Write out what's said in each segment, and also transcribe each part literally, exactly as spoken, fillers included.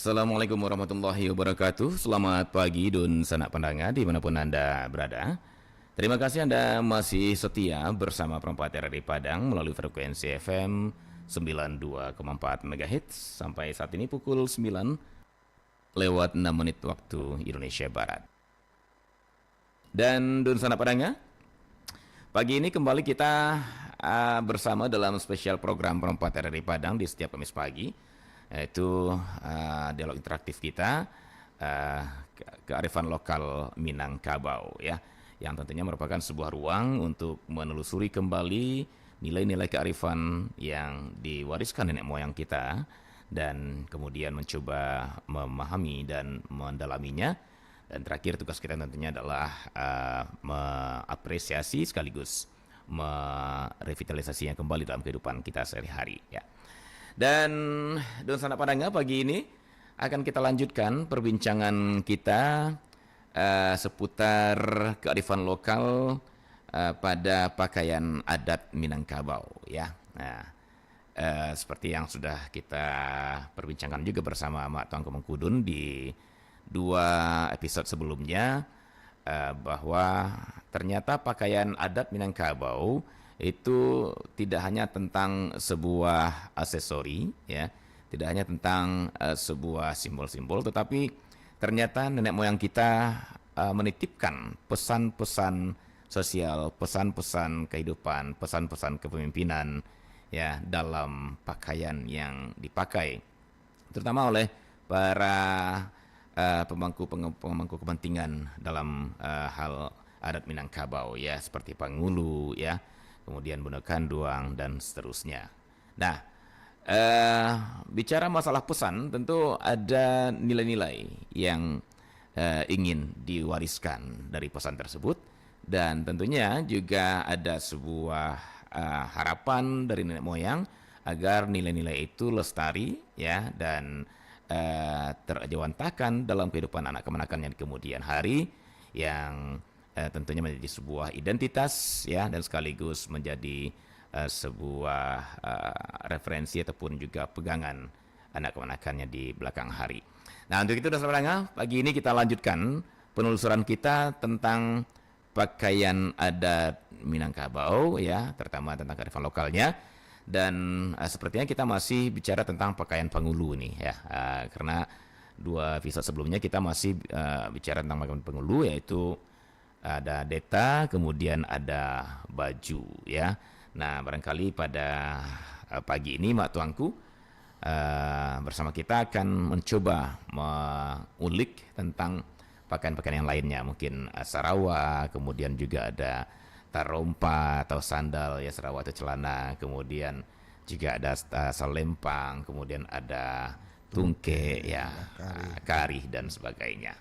Assalamualaikum warahmatullahi wabarakatuh. Selamat pagi, dunsanak pandanga, di mana pun Anda berada. Terima kasih Anda masih setia bersama Perempat R R I Padang melalui frekuensi F M sembilan dua koma empat megahertz. Sampai saat ini pukul sembilan lewat enam menit waktu Indonesia Barat. Dan dunsanak pandanga, pagi ini kembali kita, ah, bersama dalam spesial program Perempat R R I Padang di setiap Kamis pagi, yaitu, ah, dialog interaktif kita, ah, ke-, kearifan lokal Minangkabau, ya, yang tentunya merupakan sebuah ruang untuk menelusuri kembali nilai-nilai kearifan yang diwariskan nenek moyang kita, dan kemudian mencoba memahami dan mendalaminya. Dan terakhir, tugas kita tentunya adalah, eh, mengapresiasi sekaligus merevitalisasinya kembali dalam kehidupan kita sehari-hari, ya. Dan, dunsanak pandanga, pagi ini akan kita lanjutkan perbincangan kita, eh, seputar kearifan lokal, eh, pada pakaian adat Minangkabau, ya. Nah, eh, seperti yang sudah kita perbincangkan juga bersama Mak Tuanku Mangkudun di dua episode sebelumnya, eh, bahwa ternyata pakaian adat Minangkabau itu tidak hanya tentang sebuah aksesori, ya, tidak hanya tentang, eh, sebuah simbol-simbol, tetapi ternyata nenek moyang kita, eh, menitipkan pesan-pesan sosial, pesan-pesan kehidupan, pesan-pesan kepemimpinan, ya, dalam pakaian yang dipakai, terutama oleh para, eh, pemangku penge-, pemangku kepentingan dalam, eh, hal adat Minangkabau, ya, seperti pangulu, ya, kemudian bundo kanduang, dan seterusnya. Nah, eh, bicara masalah pesan, tentu ada nilai-nilai yang, eh, ingin diwariskan dari pesan tersebut, dan tentunya juga ada sebuah, eh, harapan dari nenek moyang agar nilai-nilai itu lestari, ya, dan, eh, terjawantahkan dalam kehidupan anak kamanakan yang di kemudian hari, yang, eh, tentunya menjadi sebuah identitas, ya, dan sekaligus menjadi, eh, sebuah, eh, referensi ataupun juga pegangan anak kamanakannya di belakang hari. Nah, untuk itu, dunsanak pandanga, pagi ini kita lanjutkan penelusuran kita tentang pakaian adat Minangkabau, ya, terutama tentang kearifan lokalnya. Dan, eh, sepertinya kita masih bicara tentang pakaian pangulu nih, ya. Eh, karena dua episode sebelumnya kita masih, eh, bicara tentang pakaian pangulu, yaitu ada deta, kemudian ada baju, ya. Nah, barangkali pada, eh, pagi ini, Mak Tuanku, eh, bersama kita akan mencoba mengulik tentang pakaian-pakaian yang lainnya. Mungkin, eh, sarawa, kemudian juga ada tarompa atau sandal, ya, sarawa atau celana, kemudian juga ada, eh, salempang, kemudian ada tungkek, ya, karih. Ah, karih dan sebagainya.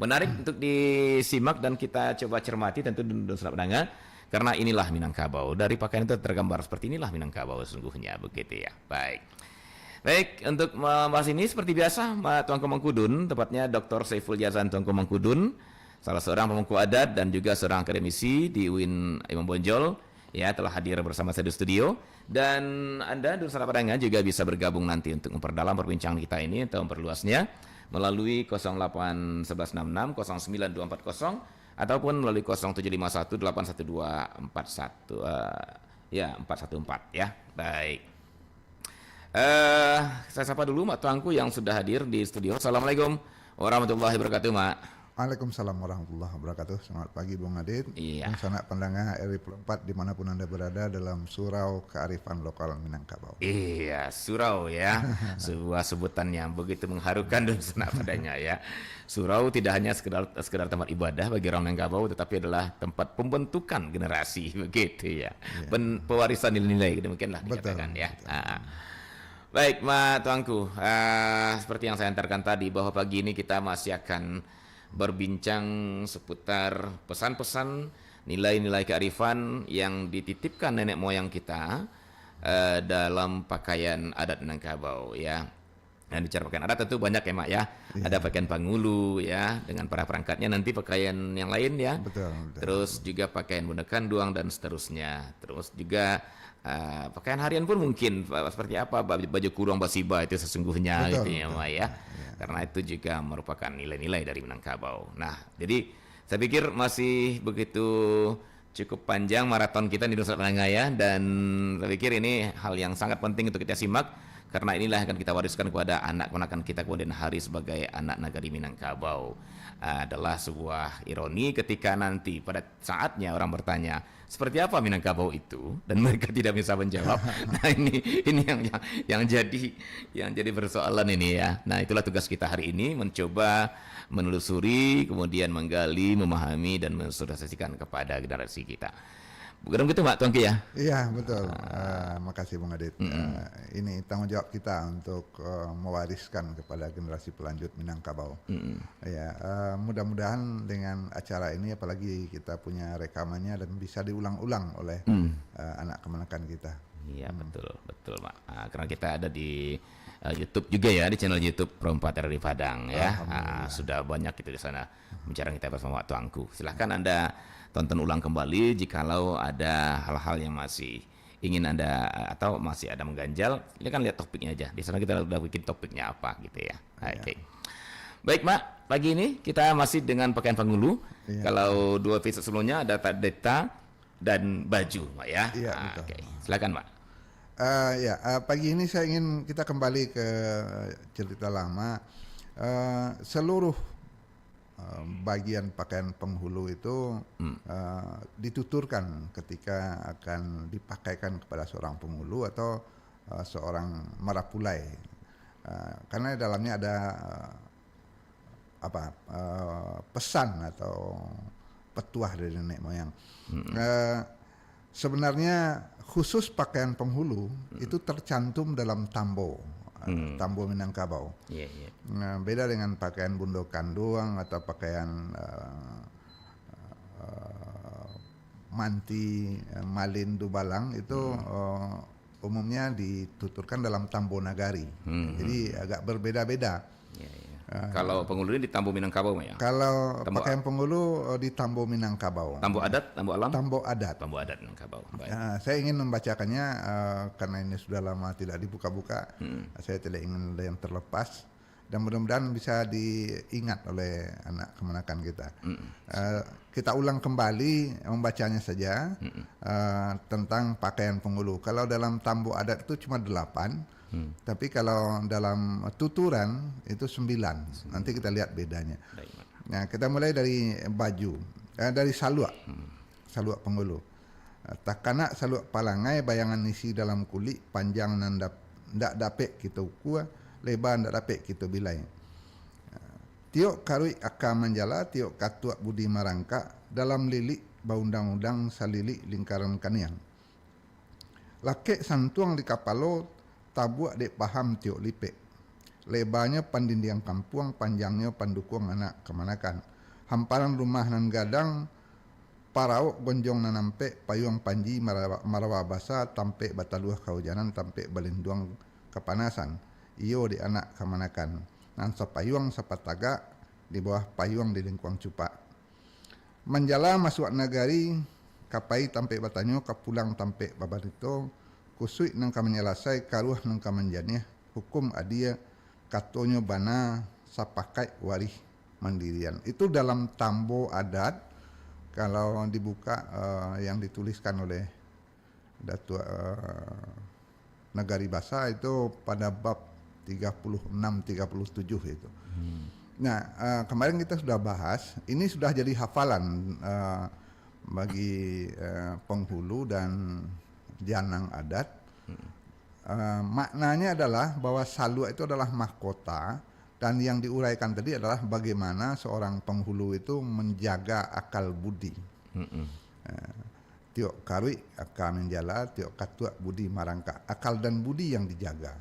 Menarik untuk disimak dan kita coba cermati, tentu dun-, dunsanak pandanga, karena inilah Minangkabau. Dari pakaian itu tergambar seperti inilah Minangkabau sesungguhnya, begitu, ya. Baik. Baik, untuk membahas ini seperti biasa, Ma-, Tuanku Mangkudun, tepatnya Doktor Saiful Jazan Tuanku Mangkudun, salah seorang pemangku adat dan juga seorang akademisi di U I N Imam Bonjol, ya, telah hadir bersama saya di studio. Dan Anda, dunsanak pandanga, juga bisa bergabung nanti untuk memperdalam perbincangan kita ini atau memperluasnya melalui kosong delapan sebelas enam enam kosong sembilan dua empat kosong ataupun melalui kosong tujuh lima satu delapan satu dua empat satu, eh, ya, empat satu empat, ya. Baik. Eh, saya sapa dulu Mak Tuanku yang sudah hadir di studio. Assalamualaikum warahmatullahi wabarakatuh, Mak. Waalaikumsalam warahmatullahi wabarakatuh. Selamat pagi, Bung Adit. Iya. Dunsanak pandanga R R I Pukul Empat di mana pun Anda berada dalam Surau Kearifan Lokal Minangkabau. Iya, surau, ya. Sebuah sebutan yang begitu mengharukan, dunsanak pandanga, ya. Surau tidak hanya sekedar, sekedar tempat ibadah bagi orang Minangkabau, tetapi adalah tempat pembentukan generasi, begitu, ya. Iya. Pen-, pewarisan nilai-nilai, demikianlah. Betul, dikatakan, ya. Betul. Ah. Baik, Mak Tuanku, ah, seperti yang saya antarkan tadi, bahwa pagi ini kita masih akan berbincang seputar pesan-pesan, nilai-nilai kearifan yang dititipkan nenek moyang kita, eh, dalam pakaian adat Minangkabau, ya. Dan bicara pakaian adat tentu banyak, ya, Mak, ya. Iya. Ada pakaian pangulu, ya, dengan para perangkatnya, nanti pakaian yang lain, ya. Betul, betul. Terus juga pakaian bundo kanduang dan seterusnya. Terus juga, eh, pakaian harian pun mungkin, eh, seperti apa, baju, baju kuruang basiba itu sesungguhnya, betul, gitu, ya, betul. Mak, ya. Iya. Karena itu juga merupakan nilai-nilai dari Minangkabau. Nah, jadi saya pikir masih begitu cukup panjang maraton kita di Nusa Tenggara ya, dan saya pikir ini hal yang sangat penting untuk kita simak, karena inilah yang akan kita wariskan kepada anak keponakan kita kemudian hari sebagai anak nagari Minangkabau. Adalah sebuah ironi ketika nanti pada saatnya orang bertanya, "Seperti apa Minangkabau itu?" dan mereka tidak bisa menjawab. Nah, ini ini yang yang, yang jadi yang jadi persoalan ini ya. Nah, itulah tugas kita hari ini, mencoba menelusuri, kemudian menggali, memahami, dan mensosialisasikan kepada generasi kita. Bukan begitu, Mak Tuangki ya? Iya, betul. Ah, makasih, Bung Adit. Mm-mm. Ah, ini tanggung jawab kita untuk, eh, mewariskan kepada generasi pelanjut Minangkabau. Mm-mm. Ya, eh, mudah-mudahan dengan acara ini, apalagi kita punya rekamannya dan bisa diulang-ulang oleh, Mm. eh, anak kemenakan kita. Iya, Hmm. betul, betul, Mak. Ah, karena kita ada di, eh, YouTube juga ya, di channel YouTube Pro Empat R R I Padang ya. Alhamdulillah. Ah, sudah banyak kita di sana bincang kita bersama Mak Tuangku. Silahkan Anda tonton ulang kembali jikalau ada hal-hal yang masih ingin Anda, atau masih ada mengganjal, silakan lihat topiknya aja. Di sana kita udah bikin topiknya apa gitu ya. Iya. Oke. Baik, Mak, pagi ini kita masih dengan pakaian penghulu. Iya. Kalau dua episode sebelumnya ada ta-, deta dan baju, Mak ya. Iya, Ah, betul. oke. Silakan, Mak. Eh, ya, eh, pagi ini saya ingin kita kembali ke cerita lama. Eh, seluruh, eh, bagian pakaian penghulu itu, Hmm. eh, dituturkan ketika akan dipakaikan kepada seorang penghulu atau, eh, seorang marapulai. Eh, karena dalamnya ada, eh, apa, eh, pesan atau petuah dari nenek moyang. Hmm. Eh, sebenarnya khusus pakaian penghulu Hmm. itu tercantum dalam tambo, eh, Hmm. tambo Minangkabau. Iya, iya. Nah, beda dengan pakaian bundo kanduang atau pakaian, eh, eh, manti, eh, malin dubalang itu, Hmm. eh, umumnya dituturkan dalam tambo nagari. Hmm. Jadi agak berbeda-beda. Ya, ya. Ah. Kalau penghulu ini di tambo Minangkabau, Mak, ya? Kalau Tambo pakaian a- penghulu, eh, di tambo Minangkabau. Tambo adat, tambo alam? Tambo adat. Tambo adat Minangkabau. Baik. Ah, saya ingin membacakannya, eh, karena ini sudah lama tidak dibuka-buka. Hmm. Saya tidak ingin ada yang terlepas. Dan mudah-mudahan bisa diingat oleh anak kemenakan kita. Mm-mm. Eh, kita ulang kembali membacanya saja, Mm-mm. eh, tentang pakaian penghulu. Kalau dalam tambo adat itu cuma delapan, Hmm. tapi kalau dalam tuturan itu sembilan. Sembilan. Nanti kita lihat bedanya. Baik, Mak. Nah, kita mulai dari baju, eh, dari saluak. Hmm. Saluak penghulu. Takanak saluak palangai, bayangan isi dalam kulik, panjang nan dap-, ndak dapek kito ukua, leba ndak dapek kito bilai. Tiok karuik aka manjala, tiok katuak budi marangkak, dalam lilik baundang-undang, salilik lingkaran kaniang. Lakek santuang di kapalo, tabuak dek paham tiok lipek. Lebanyo pandindiang kampuang, panjangnyo pandukuang anak kamanakan. Hamparan rumah nan gadang, paraok gonjong nan ampek, payuang panji marawa-, marawa basa, tampek bataluah kaujanan, tampek balinduang kapanasan. Iyo dek anak kamanakan. Nan sapayuang sapatagak, di bawah payuang di lingkuang cupak. Manjala masuak nagari, ka pai tampek batanyo, ka pulang tampek babarito, kusuik nan ka manyalasai, karuah nan ka manjaniah, hukum adie, katonyo bana, sapakaik warih mandirian. Itu dalam tambo adat, kalau dibuka, eh, yang dituliskan oleh Datuak, eh, Nagari Basa itu pada bab tiga puluh enam, tiga puluh tujuh itu. Hmm. Nah, eh, kemarin kita sudah bahas, ini sudah jadi hafalan, eh, bagi, eh, penghulu dan janang adat. Hmm. Eh, maknanya adalah bahwa saluak itu adalah mahkota, dan yang diuraikan tadi adalah bagaimana seorang penghulu itu menjaga akal budi. Mm-mm. Eh, tiok karuik aka manjala, tiok katuak budi marangkak. Akal dan budi yang dijaga.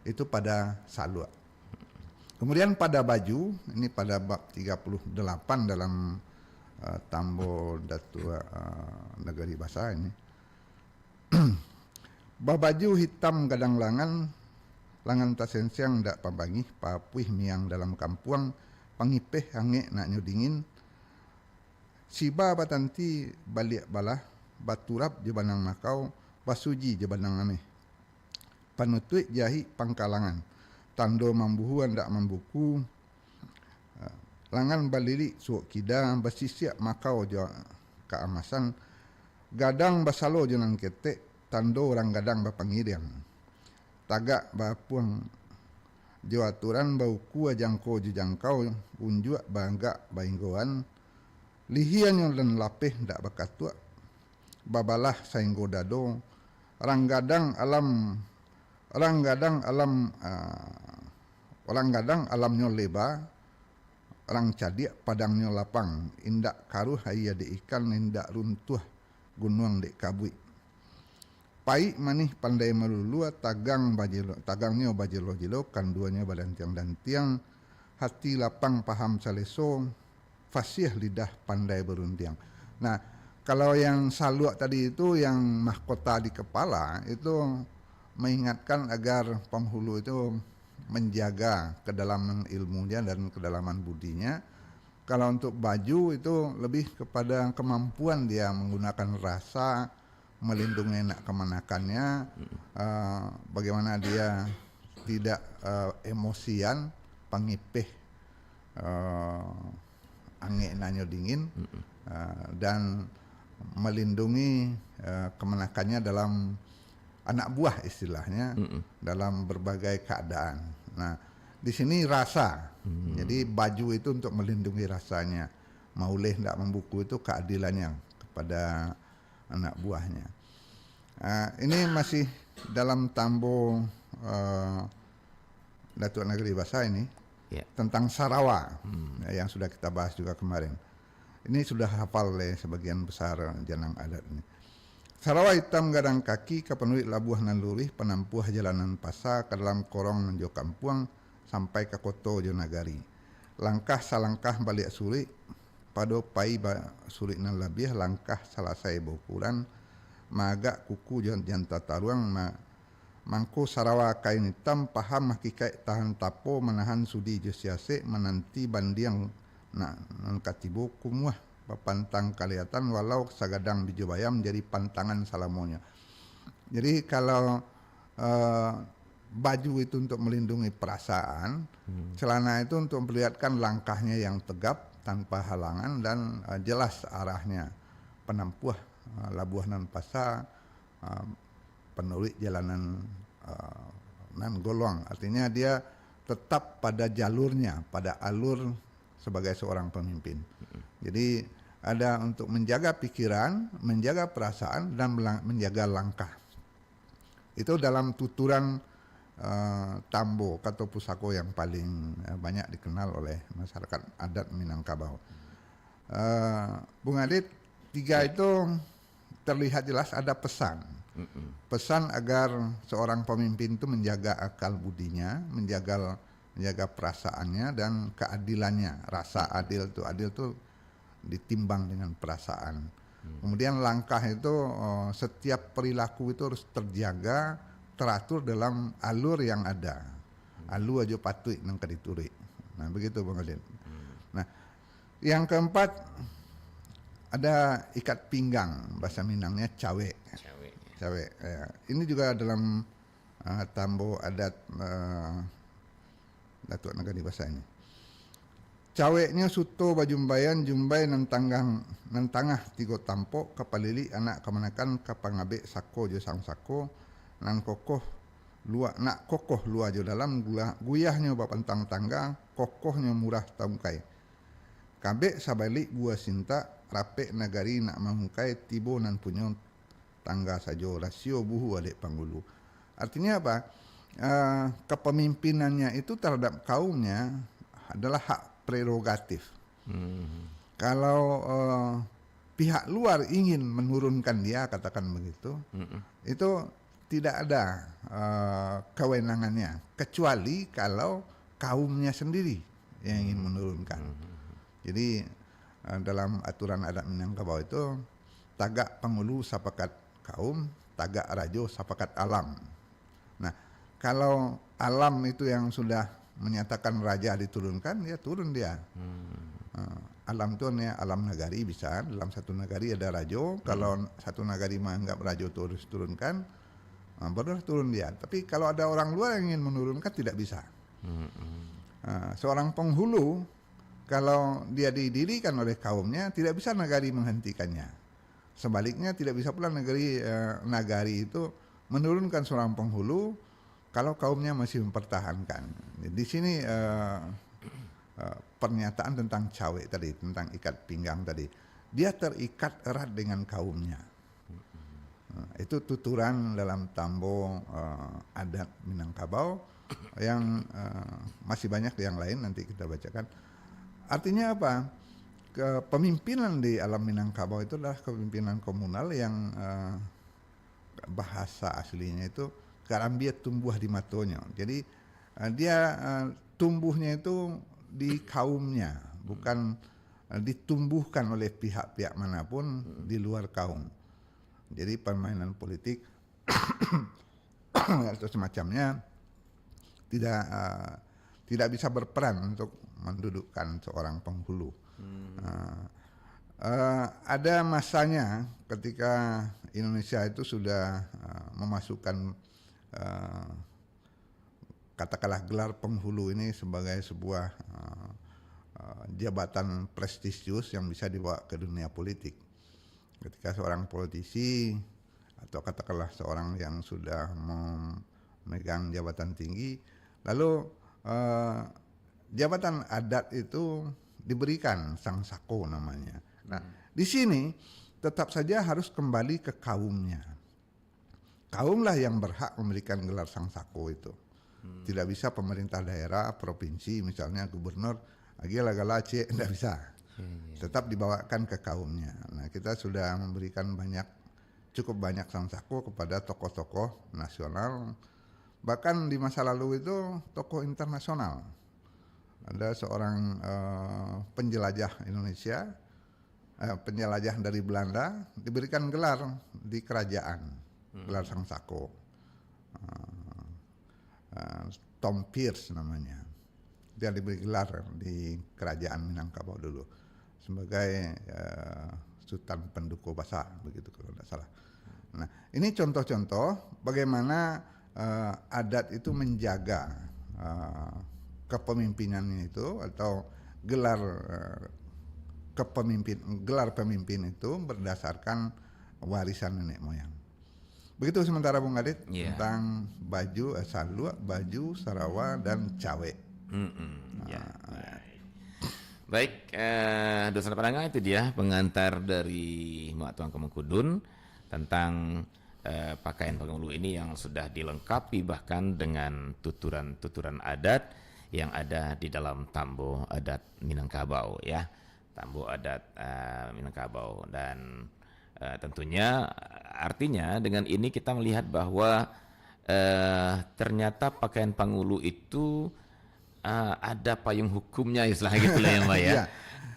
Itu pada saluak. Kemudian pada baju, ini pada bab tiga puluh delapan dalam, eh, tambo Datuak, eh, Nagari Basa ini. Babaju hitam gadang langan, langan tasensiang dak pabangih, papuih miang dalam kampuang, pangipeh angek naknyo dingin, siba batanti baliak balah, baturap jo banang makau, basuji jo banang ameh. Panutuik jahik pangkalangan, tando mambuhu andak mambuku, langan balilik suok kida, basisiak makau jo kaamasan, gadang basalo jo nan ketek, tando urang gadang bapangiriang. Tagak baapuang jo aturan, baukua jangko jo jangkau, unjuak baagak bainggoan, lihianyo nan lapeh ndak bakatuak, babalah sainggo dado, rang gadang alam, rang gadang alam, ah, rang gadang alamnyo leba, rang cadiak padangnyo lapang, indak karuah aia dek ikan, indak runtuah gunuang dek kabuik. Paik manih pandai malulua, tagang bajelo-, tagangnyo bajelo-jelo, kanduanyo badantiang-dantiang, hati lapang paham saleso, fasiah lidah pandai barundiang. Nah, kalau yang saluak tadi itu, yang mahkota di kepala, itu mengingatkan agar penghulu itu menjaga kedalaman ilmunya dan kedalaman budinya. Kalau untuk baju itu lebih kepada kemampuan dia menggunakan rasa, melindungi anak kamanakannya, eh, bagaimana dia tidak, eh, emosian, pangipeh, eh, angek nanyo dingin, eh, dan melindungi, eh, kamanakannya dalam anak buah istilahnya, dalam berbagai keadaan. Nah, di sini rasa. Jadi baju itu untuk melindungi rasanya. Mauleh ndak mambuku itu keadilannya kepada anak buahnya. Ah, ini masih dalam tambo, eh, Datuk Nagari Basa ini, Ya. tentang sarawa, ya, yang sudah kita bahas juga kemarin. Ini sudah hafal oleh sebagian besar janang adat ini. Sarawa itam gadang kaki, ka panuruik labuah nan luruih, panampuah jalanan pasa, ka dalam korong nan jo kampuang, sampai ka koto jo nagari. Langkah salangkah baliak suruik, pado pai ba-, suruik nan labiah, langkah salasai baukuran, maagak kuku jo jan tataruang, ma-, mangko sarawa kain itam, paham hakikaik tahan tapo, manahan sudi jo siasek, mananti bandiang nak nan ka tibo, kumuah bapantang kalihatan, walau sagadang bijo bayam, jadi pantangan salamonyo. Jadi, kalau, eh, baju itu untuk melindungi perasaan, celana itu untuk memperlihatkan langkahnya yang tegap, tanpa halangan, dan, eh, jelas arahnya. Panampuah, eh, labuah nan pasa, eh, panuruik jalanan, eh, nan goluang. Artinya, dia tetap pada jalurnya, pada alur sebagai seorang pemimpin. Jadi, ada untuk menjaga pikiran, menjaga perasaan, dan melang-, menjaga langkah. Itu dalam tuturan, eh, tambo atau pusako yang paling, eh, banyak dikenal oleh masyarakat adat Minangkabau. Eh, Bung Adit, tiga itu terlihat jelas ada pesan. Pesan agar seorang pemimpin itu menjaga akal budinya, menjaga, menjaga perasaannya dan keadilannya. Rasa adil tu, adil tu ditimbang dengan perasaan. Kemudian langkah itu, eh, setiap perilaku itu harus terjaga, teratur dalam alur yang ada. Alua jo patuik nan ka dituruik. Nah, begitu, Bang Adit. Nah, yang keempat, ada ikat pinggang, bahasa Minangnya cawek. Cawek. Cawek, ya. Ini juga dalam, ah, tambo adat, ah, Datuk Nagari Basa ini. Caweknyo suto bajumbaian, jumbai nan tanggang, nan tangah tigo tampok, ka palilik anak kamanakan, ka pangabek sako jo sangsako, nan kokoh lua, nak kokoh lua jo dalam, gula-, guyahnyo bapantang tangga, kokohnyo murah taungkai. Kabek sabalik gua sintak, rapek nagari nak maungkai, tibo nan punyo tangga sajo, rasio buhu alek panghulu. Artinya apa? Ah, kepemimpinannya itu terhadap kaumnya adalah hak prerogatif. Kalau, eh, pihak luar ingin menurunkan dia, katakan begitu, itu tidak ada, eh, kewenangannya, kecuali kalau kaumnya sendiri yang ingin menurunkan. Jadi, eh, dalam aturan adat Minangkabau itu, tagak pangulu sapakat kaum, tagak rajo sapakat alam. Nah, kalau alam itu yang sudah menyatakan raja diturunkan, ya turun dia. Eh, alam tu ni alam nagari bisa, dalam satu nagari ada rajo, kalau satu nagari menganggap rajo tu harus turunkan, eh, barulah turun dia. Tapi kalau ada orang luar yang ingin menurunkan, tidak bisa. Ah, seorang penghulu, kalau dia didirikan oleh kaumnya, tidak bisa nagari menghentikannya. Sebaliknya, tidak bisa pula negeri, eh, nagari itu menurunkan seorang penghulu kalau kaumnya masih mempertahankan. Di sini, eh, eh, pernyataan tentang cawek tadi, tentang ikat pinggang tadi. Dia terikat erat dengan kaumnya. Nah, itu tuturan dalam tambo, eh, adat Minangkabau yang, eh, masih banyak yang lain, nanti kita bacakan. Artinya apa? Kepemimpinan di alam Minangkabau itu adalah kepemimpinan komunal yang, eh, bahasa aslinya itu karambia tumbuah di matonyo. Jadi, eh, dia, eh, tumbuhnya itu di kaumnya, bukan, eh, ditumbuhkan oleh pihak-pihak manapun di luar kaum. Jadi, permainan politik atau semacamnya tidak, eh, tidak bisa berperan untuk mendudukkan seorang penghulu. Eh, eh, ada masanya ketika Indonesia itu sudah, eh, memasukkan, eh, katakanlah, gelar penghulu ini sebagai sebuah, eh, eh, jabatan prestisius yang bisa dibawa ke dunia politik. Ketika seorang politisi atau katakanlah seorang yang sudah memegang jabatan tinggi, lalu, eh, jabatan adat itu diberikan sang sako namanya. Nah, di sini tetap saja harus kembali ke kaumnya. Kaumlah yang berhak memberikan gelar sang sako itu. Tidak bisa pemerintah daerah, provinsi, misalnya gubernur, agiahlah gelar ciek, tidak bisa. Tetap dibawakan ke kaumnya. Nah, kita sudah memberikan banyak, cukup banyak sang sako kepada tokoh-tokoh nasional. Bahkan di masa lalu itu, tokoh internasional. Ada seorang, eh, penjelajah Indonesia, eh, penjelajah dari Belanda, diberikan gelar di kerajaan, gelar sang sako. Eh, eh, Tom Pierce namanya. Dia diberi gelar di kerajaan Minangkabau dulu sebagai, eh, Sutan Penduko Basa, begitu kalau tidak salah. Nah, ini contoh-contoh bagaimana, eh, adat itu menjaga, eh, kepemimpinannya itu atau gelar, eh, kepemimpin, gelar pemimpin itu berdasarkan warisan nenek moyang. Begitu sementara, Bung Adit, tentang baju, eh, saluak, baju, sarawa, dan cawek. Mm-mm, ya, ya. Baik, eh, dosen pandangan itu dia pengantar dari Mak Tuan Kamengkudun tentang, eh, pakaian pangulu ini yang sudah dilengkapi bahkan dengan tuturan-tuturan adat yang ada di dalam tambo adat Minangkabau, ya. Tambo adat, eh, Minangkabau. Dan, eh, tentunya, artinya dengan ini kita melihat bahwa, eh, ternyata pakaian pangulu itu, eh, ada payung hukumnya, istilah gitu lah ya, Mbak, ya. Ya.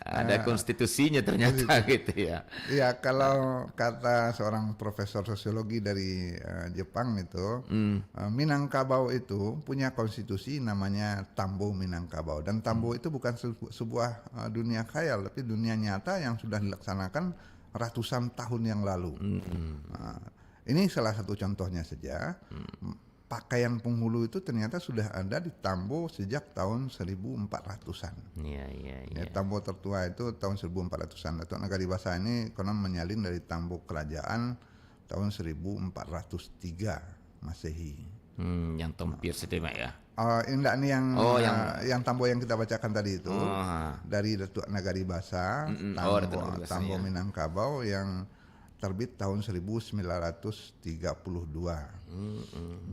Ada konstitusinya ternyata gitu ya. Ya, kalau kata seorang profesor sosiologi dari, eh, Jepang itu, eh, Minangkabau itu punya konstitusi namanya Tambo Minangkabau. Dan Tambo itu bukan sebu- sebuah, eh, dunia khayal, tapi dunia nyata yang sudah dilaksanakan ratusan tahun yang lalu. Nah, ini salah satu contohnya saja. Pakaian penghulu itu ternyata sudah ada di Tambo sejak tahun seribu empat ratusan. Iya, iya, Ya, iya. Tambo tertua itu tahun seribu empat ratusan. Datuk Nagari Basa ini konon menyalin dari Tambo Kerajaan tahun seribu empat ratus tiga Masehi. Hmm, yang Tom Pierce itu, Mak, ya. Ah, indak ni yang, Oh, yang ah, yang Tambo yang kita bacakan tadi itu, Ah. dari Datuk Nagari Basa, Mm-mm. Tambo, Oh, Datuk Nagari Basa, Tambo ya. Minangkabau yang terbit tahun seribu sembilan ratus tiga puluh dua.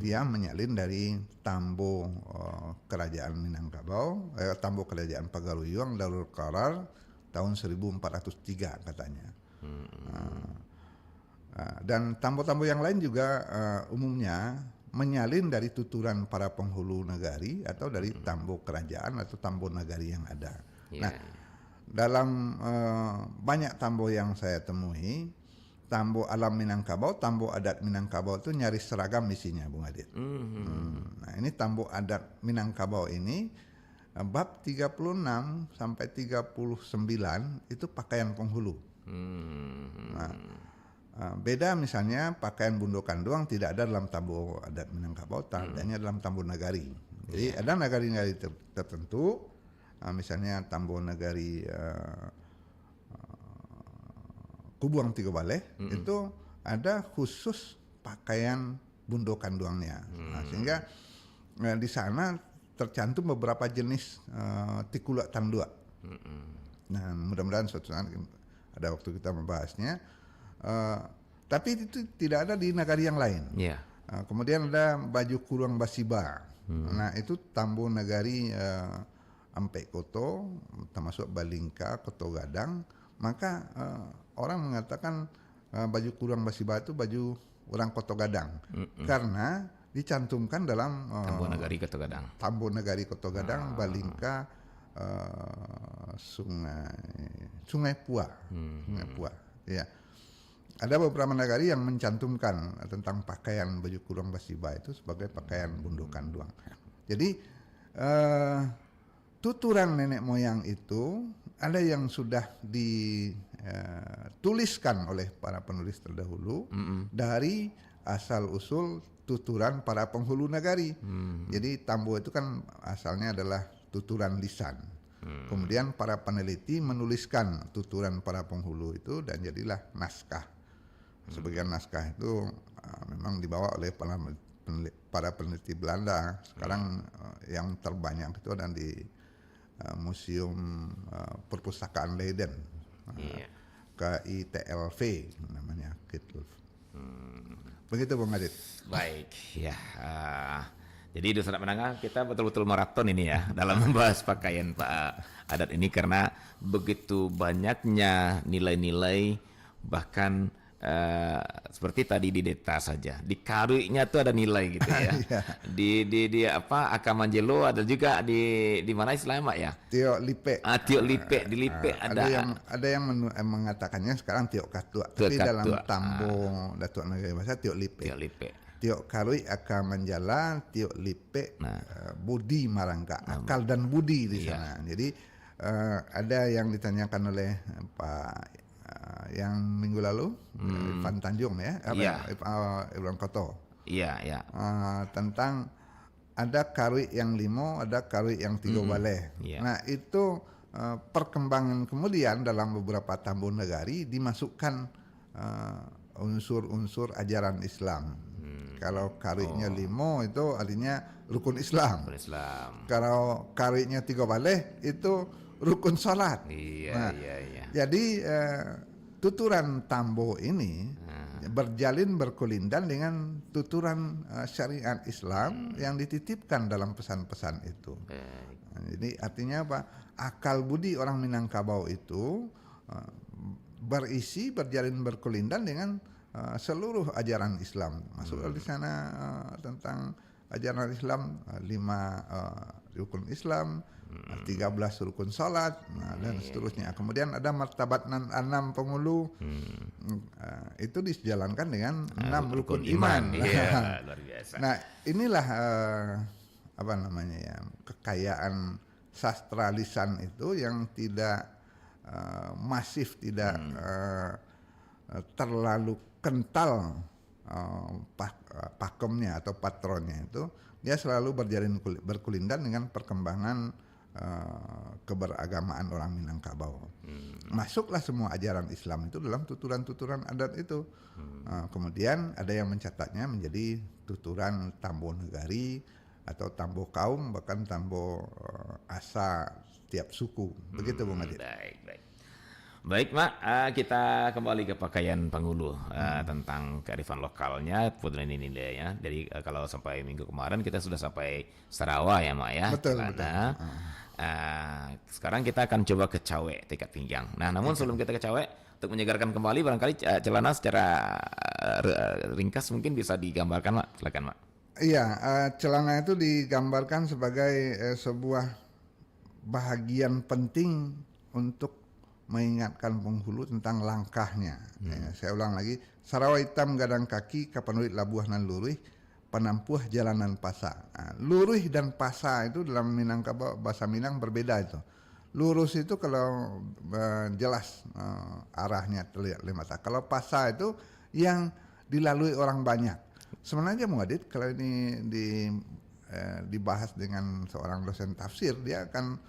Dia menyalin dari Tambo, eh, Kerajaan Minangkabau, eh, Tambo Kerajaan Pagaruyuang Darul Qarar tahun seribu empat ratus tiga katanya. Ah, ah, dan tambo-tambo yang lain juga, eh, umumnya menyalin dari tuturan para penghulu nagari atau dari tambo kerajaan atau tambo nagari yang ada. Ya. Nah, dalam, eh, banyak tambo yang saya temui, tambo alam Minangkabau, tambo adat Minangkabau itu nyaris seragam isinya, Bung Adit. Hmm. Nah, ini tambo adat Minangkabau ini, eh, bab tiga puluh enam sampai tiga puluh sembilan itu pakaian penghulu. Hmm. Nah, eh, beda misalnya pakaian bundo kanduang tidak ada dalam tambo adat Minangkabau, ta- adanya dalam tambo nagari. Jadi, iya, ada nagari-nagari ter- tertentu, ah, misalnya Tambo Nagari, ah, ah, Kubuang Tigo Baleh, mm-mm, itu ada khusus pakaian bundo kanduangnya. Nah, hmm, sehingga, eh, di sana tercantum beberapa jenis, eh, tikuluak tanduak. Mm-mm. Nah, mudah-mudahan suatu saat ada waktu kita membahasnya. Eh, tapi itu tidak ada di nagari yang lain. Iya. Eh, kemudian ada baju kuruang basiba. Hmm. Nah, itu Tambo Nagari, eh, Ampek Koto, termasuk Balingka, Koto Gadang. Maka, eh, orang mengatakan, eh, baju kuruang basiba itu baju orang Koto Gadang. Mm-mm. Karena dicantumkan dalam, eh, Tambo Nagari Koto Gadang. Tambo Nagari Koto Gadang, ah, Balingka, eh, Sungai, Sungai Pua. Hmm. Sungai Pua. Ya. Ada beberapa nagari yang mencantumkan tentang pakaian baju kuruang basiba itu sebagai pakaian bundo kanduang. Jadi, eh, tuturan nenek moyang itu ada yang sudah dituliskan oleh para penulis terdahulu, mm-mm, dari asal usul tuturan para penghulu nagari. Hmm. Jadi, Tambo itu kan asalnya adalah tuturan lisan. Hmm. Kemudian para peneliti menuliskan tuturan para penghulu itu dan jadilah naskah. Hmm. Sebagian naskah itu, ah, memang dibawa oleh para peneli-, para peneliti Belanda. Sekarang, hmm, eh, yang terbanyak itu ada di, eh, Museum, eh, Perpustakaan Leiden. Eh, iya. K I T L V namanya, Kietloof. Hmm. Begitu, Bung Adit. Baik, ya. Ah, jadi, dosanak mandanga, kita betul-betul maraton ini ya, dalam membahas pakaian, Pak, adat ini, karena begitu banyaknya nilai-nilai, bahkan, eh, seperti tadi di deta saja, di karuiknya tu ada nilai gitu ya. Iya. Di, di, di apa, Aka Manjelo ada juga di, di mana istilahnya, Mak, ya? Tiok lipek. Ah, tiok lipek, di lipek ah, ada. Ada yang, ada yang menu-, eh, mengatakannya sekarang tiok katuak. Tiok katuak. Tapi dalam Tambo, ah, Datuak Nagari Basa, tiok lipek. Tiok lipek. Tiok karuik aka manjala, tiok lipek, nah, eh, budi marangkak. Nah, akal dan budi di, iya, sana. Jadi, eh, ada yang ditanyakan oleh Pak, eh, yang minggu lalu, hmm, Irfan Tanjung ya, apa, iya, ya? Irf-, eh, Irfan Koto. Iya, iya. Eh, tentang ada karuik yang limo, ada karuik yang tigo, mm-mm, baleh. Iya. Nah, itu, eh, perkembangan kemudian dalam beberapa Tambo Nagari dimasukkan, eh, unsur-unsur ajaran Islam. Hmm. Kalau karuiknya, oh, limo, itu artinya rukun Islam. Rukun Islam. Kalau karuiknya tigo baleh, itu rukun salat. Iya, nah, iya, iya. Jadi, eh, tuturan Tambo ini, hmm, berjalin berkelindan dengan tuturan, eh, syariat Islam, hmm, yang dititipkan dalam pesan-pesan itu. Baik. Nah, jadi artinya apa? Akal budi orang Minangkabau itu, eh, berisi, berjalin berkelindan dengan, eh, seluruh ajaran Islam. Masuk, hmm, di sana, eh, tentang ajaran Islam, eh, lima, eh, rukun Islam, hmm, tiga belas rukun salat, nah, dan, iya, seterusnya. Kemudian ada martabat nan anam pangulu, hmm, eh, itu dijalankan dengan, eh, enam rukun, rukun iman, iman. Iya, luar biasa. Nah, inilah, eh, apa namanya ya, kekayaan sastra lisan itu yang tidak, eh, masif, tidak, hmm, eh, eh, terlalu kental, eh, pak-, eh, pakemnya atau patronnya itu, dia selalu berjalin kuli-, berkulindan dengan perkembangan, eh, keberagamaan orang Minangkabau. Hmm. Masuklah semua ajaran Islam itu dalam tuturan-tuturan adat itu. Hmm. Eh, kemudian ada yang mencatatnya menjadi tuturan Tambo Negari, atau Tambo Kaum, bahkan Tambo, eh, asa tiap suku. Begitu, Bung Adit. Hmm, baik, baik. Baik, Mak, eh, kita kembali ke pakaian pangulu, eh, hmm, tentang kearifan lokalnya, pun ini nilainya. Jadi, eh, kalau sampai minggu kemarin kita sudah sampai Sarawa ya, Mak, ya? Betul, celana. Betul. Ah. Eh, sekarang kita akan coba ke cawek tikat pinggang. Nah, namun, iya, sebelum kita ke cawek, untuk menyegarkan kembali, barangkali, eh, celana secara, eh, re-, ringkas mungkin bisa digambarkan, Mak. Silakan, Mak. Iya, eh, celana itu digambarkan sebagai, eh, sebuah bahagian penting untuk mengingatkan penghulu tentang langkahnya. Hmm. Ya, saya ulang lagi, sarawa itam gadang kaki, kapanuruik labuah nan luruih, panampuah jalan nan pasa. Nah, luruih dan pasa itu dalam Minangkabau, bahasa Minang berbeda itu. Lurus itu kalau, eh, jelas, eh, arahnya terlihat oleh mata. Kalau pasa itu yang dilalui orang banyak. Sebenarnya, Bung Adit, kalau ini di, eh, dibahas dengan seorang dosen tafsir, dia akan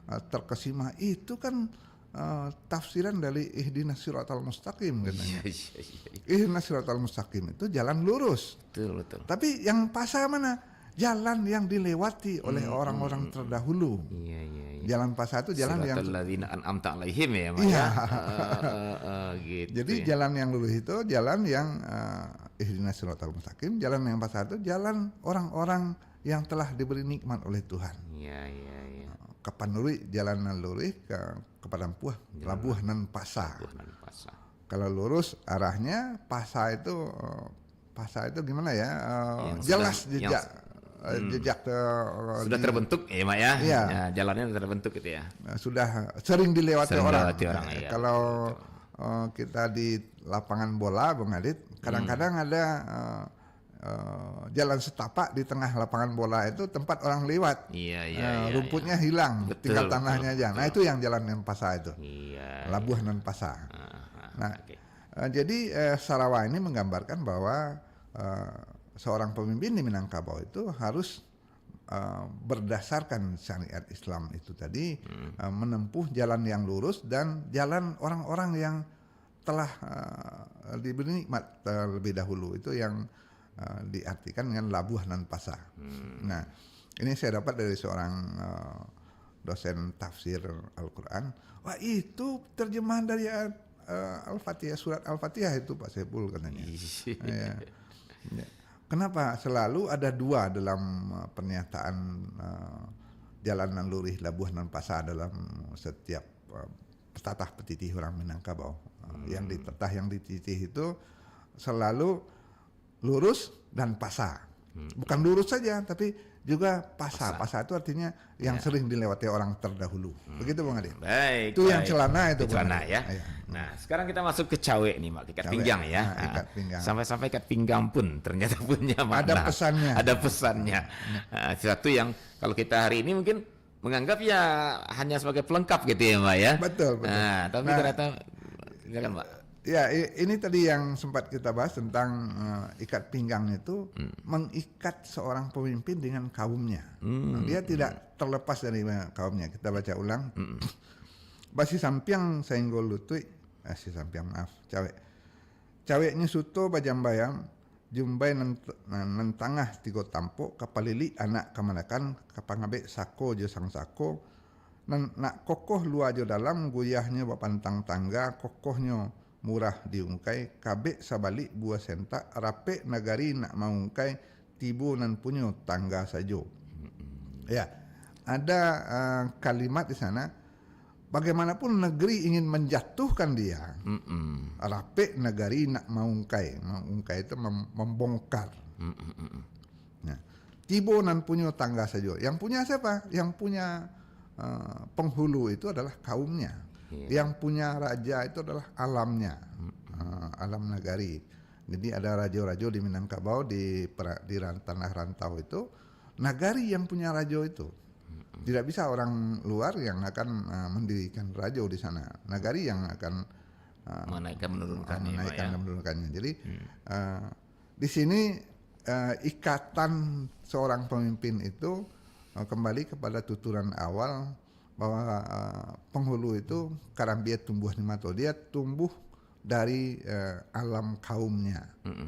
eh, terkesima, "Itu kan eh, tafsiran dari ihdinas siratal mustaqim," katanya. Iya, iya, iya. Ihdinas siratal mustaqim itu jalan lurus. Betul, betul. Tapi yang pasa mana? Jalan yang dilewati oleh orang-orang terdahulu. Iya, iya, iya. Jalan pasa itu jalan yang Siratal ladzina an'amta alaihim ya, Mak, Iya. ya. Eh, eh, eh, eh, gitu. Jadi Ya. Jalan yang lurus itu jalan yang eh, ihdinas siratal mustaqim, jalan yang pasa itu jalan orang-orang yang telah diberi nikmat oleh Tuhan. Iya, iya, iya. Kapanuri jalan nan lurus ke kepada puah labuah nan pasa. Buah nan pasa. Kalau lurus arahnya, pasa itu eh, pasa itu gimana ya? Eh, Yang jelas sudah- jejak yang- eh, jejak eh, Sudah di- terbentuk ya, Mak, ya. Iya. Ya, jalannya sudah terbentuk gitu ya. eh, sudah sering dilewati Sering orang. dilewati orang, iya, Kalau eh, kita di lapangan bola, Bung Adit, kadang-kadang ada eh, eh, jalan setapak di tengah lapangan bola itu tempat orang lewat. Iya, iya, Eh, iya, rumputnya hilang, Betul, tinggal betul, tanahnya aja. Nah, itu yang jalan yang pasa itu. Iya. Labuah nan pasa. Ah, Nah, oke. eh, jadi eh, Sarawa ini menggambarkan bahwa eh, seorang pemimpin di Minangkabau itu harus eh, berdasarkan syariat Islam itu tadi eh, menempuh jalan yang lurus dan jalan orang-orang yang telah eh, diberi nikmat terlebih dahulu, itu yang eh, diartikan dengan labuah nan pasa. Nah, ini saya dapat dari seorang eh, dosen tafsir Al-Quran. "Wah, itu terjemahan dari eh, Al-Fatihah, surat Al-Fatihah itu, Pak Saiful," katanya. Ya. Ya. Kenapa selalu ada dua dalam uh, pernyataan uh, jalan nan lurih, labuah nan pasa dalam setiap uh, petatah petitih orang Minangkabau? Uh, Yang ditatah, yang dititih itu selalu lurus dan pasa. Bukan lurus saja, tapi juga pasa. Pasa itu artinya yang sering dilewati orang terdahulu. Begitu, Bung Adit? Baik. Itu yang baik. celana itu, Itu celana Bung. Ya. Iya. Nah, sekarang kita masuk ke cawek nih, Mak. Ikat Cawek. Pinggang ya. Ah, ikat pinggang. Sampai-sampai ikat pinggang pun ternyata punya makna. Ada pesannya. Ada pesannya. Ah, sesuatu yang kalau kita hari ini mungkin menganggap ya hanya sebagai pelengkap gitu ya, Mak, ya. Betul, betul. Nah, tapi Nah, ternyata silakan, Mak. Ya, i- ini tadi yang sempat kita bahas tentang eh, ikat pinggang itu mengikat seorang pemimpin dengan kaumnya. Dia tidak terlepas dari eh, kaumnya. Kita baca ulang. Basisampiang sainggo lutuik, eh, sisampiang, maaf, cawek. Caweknyo suto bajambayam, jumbai nan, nan, nan tangah tigo tampok, kapalilik anak kamanakan, kapangabek sako jo sangsako, nan nak kokoh lua jo dalam, guyahnyo bapantang tangga, kokohnyo murah diungkai, kabek sabalik buah sentak, rapek nagari nak maungkai, tibo nan punyo tangga sajo. Ya, ada uh, kalimat di sana, bagaimanapun negeri ingin menjatuhkan dia, rapek nagari nak maungkai. Maungkai itu mem- membongkar. Nah, tibo nan punyo tangga sajo. Yang punya siapa? Yang punya uh, penghulu itu adalah kaumnya. Iya. Yang punya raja itu adalah alamnya, uh, alam nagari. Jadi ada rajo-rajo di Minangkabau, di pera- di ran- tanah rantau itu, nagari yang punya rajo itu. Tidak bisa orang luar yang akan uh, mendirikan rajo di sana. Nagari yang akan uh, Menaikkan menurunkan ya, Mak, menaikkan ya. dan menurunkannya. Jadi uh, di sini uh, ikatan seorang pemimpin itu uh, kembali kepada tuturan awal bahwa uh, penghulu itu karambia tumbuah di mato. Dia tumbuh dari uh, alam kaumnya. Uh,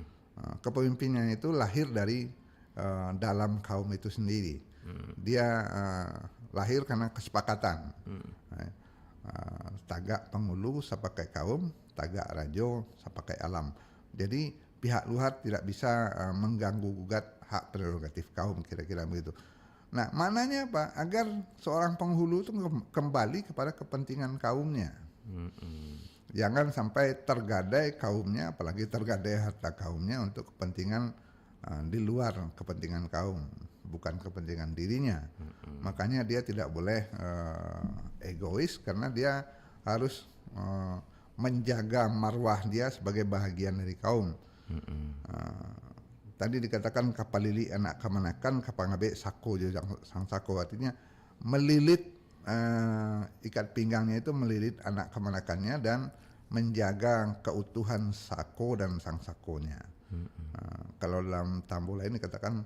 kepemimpinan itu lahir dari uh, dalam kaum itu sendiri. Dia uh, lahir karena kesepakatan. Uh, tagak penghulu sapakai kaum, tagak rajo sapakai alam. Jadi pihak luar tidak bisa uh, mengganggu gugat hak prerogatif kaum, kira-kira begitu. Nah, maknanya apa? Agar seorang penghulu itu kembali kepada kepentingan kaumnya. Jangan sampai tergadai kaumnya, apalagi tergadai harta kaumnya untuk kepentingan uh, di luar kepentingan kaum, bukan kepentingan dirinya. Makanya dia tidak boleh uh, egois karena dia harus uh, menjaga marwah dia sebagai bahagian dari kaum. Uh, tadi dikatakan kapalilik anak kamanakan, kapangabek sako jo sang, sangsako, artinya melilit uh, ikat pinggangnya itu melilit anak kamanakannya dan menjaga keutuhan sako dan sangsakonya. Uh, kalau dalam tambo lain dikatakan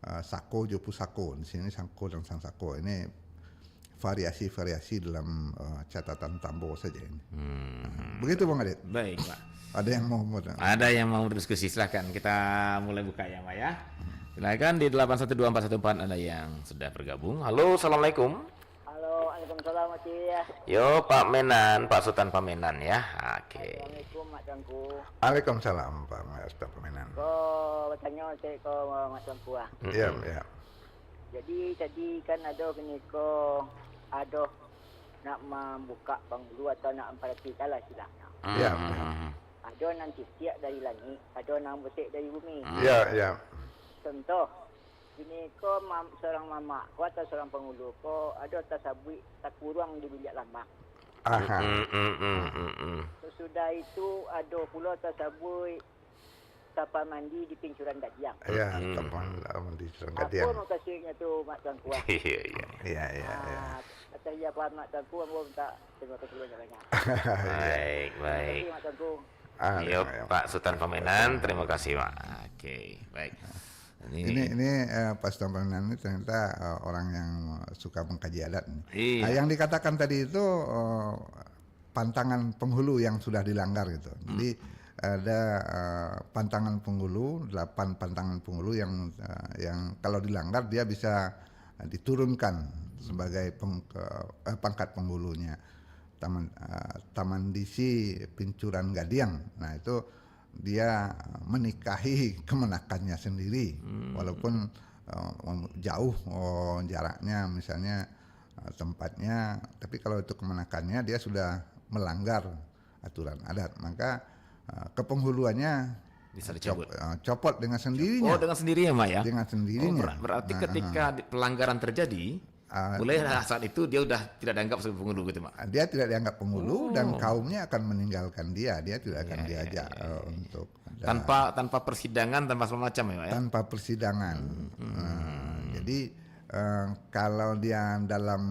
uh, sako jo pusako. Di sini sako dan sansako. Ini variasi-variasi dalam uh, catatan Tambo saja ini. Hmm. Begitu, Bang Adit. Baik, Pak. Ada yang mau, mau Ada yang mau berdiskusi, silahkan. Kita mulai buka ya, Pak ya. Silakan di delapan satu dua empat satu empat ada yang sudah bergabung. Halo, assalamualaikum. Halo, waalaikumsalam, Mak Cik, ya. Yo, Pak Menan, Pak Sutan Pamenan ya. Oke. Assalamualaikum, Mak Tuanku. Waalaikumsalam, Pak Master Pamenan. Ko batanyo cek ko, Mak Tuanku, ah. Mm-mm. Ya, ya. Jadi tadi kan ado kini ko, ado nak mambuka panghulu atau nak mamparatikan lah istilahnya. Ya, Mm-mm. ya. Ado nan ciciak dari langik, ado nan bosek dari bumi. Mm. Ya, ya. Contoh, kini ko mam, seorang mamak ko atau seorang panghulu ko ado tasabuik takuruang di biliak lamak. Aha. Mm-mm, mm-mm, mm-mm. Sesudah itu ado pulo tasabuik tampek mandi di pincuran gadiang. Ya, Hmm. tampek mandi di pincuran Apa gadiang. mukasuiknyo tu, Mak Tuanku? Ah? Iya, iya. Ya, ya, ya. Ah, atas izin Pak Mak Tuanku, ambo minta terima kasih banyak-banyak. Baik, Terima baik. kasih, Mak Tuanku. Ah, Yo, ya. Pak Sutan Pamenan, terima kasih, Pak. Oke, baik. Ini, Ini ini eh, Pak Sutan Pamenan ini ternyata eh, orang yang suka mengkaji adat. Nih. Iya. Ah, yang dikatakan tadi itu eh, pantangan penghulu yang sudah dilanggar gitu. Jadi ada eh, pantangan penghulu, delapan pantangan penghulu yang eh, yang kalau dilanggar dia bisa eh, diturunkan sebagai peng, ke- eh, pangkat penghulunya. Taman eh, Taman Disi Pincuran Gadiang. Nah, itu dia menikahi kemenakannya sendiri, walaupun eh, jauh oh, jaraknya, misalnya eh, tempatnya, tapi kalau itu kemenakannya dia sudah melanggar aturan adat, maka eh, kepenghuluannya Bisa cop- dicabut. eh, copot dengan sendirinya. Oh, dengan sendirinya, Mak ya? Dengan sendirinya. Oh, ber- berarti Nah, ketika di- pelanggaran terjadi, Ah, mulai saat itu dia udah tidak dianggap sebagai penghulu gitu, Mak. dia tidak dianggap penghulu dan Oh. kaumnya akan meninggalkan dia, dia tidak akan Ya, ya, diajak ya, ya, eh, ya. untuk Tanpa tanpa persidangan, tanpa segala macam ya, Mak ya? Tanpa persidangan. Hmm. Nah, jadi eh, kalau dia dalam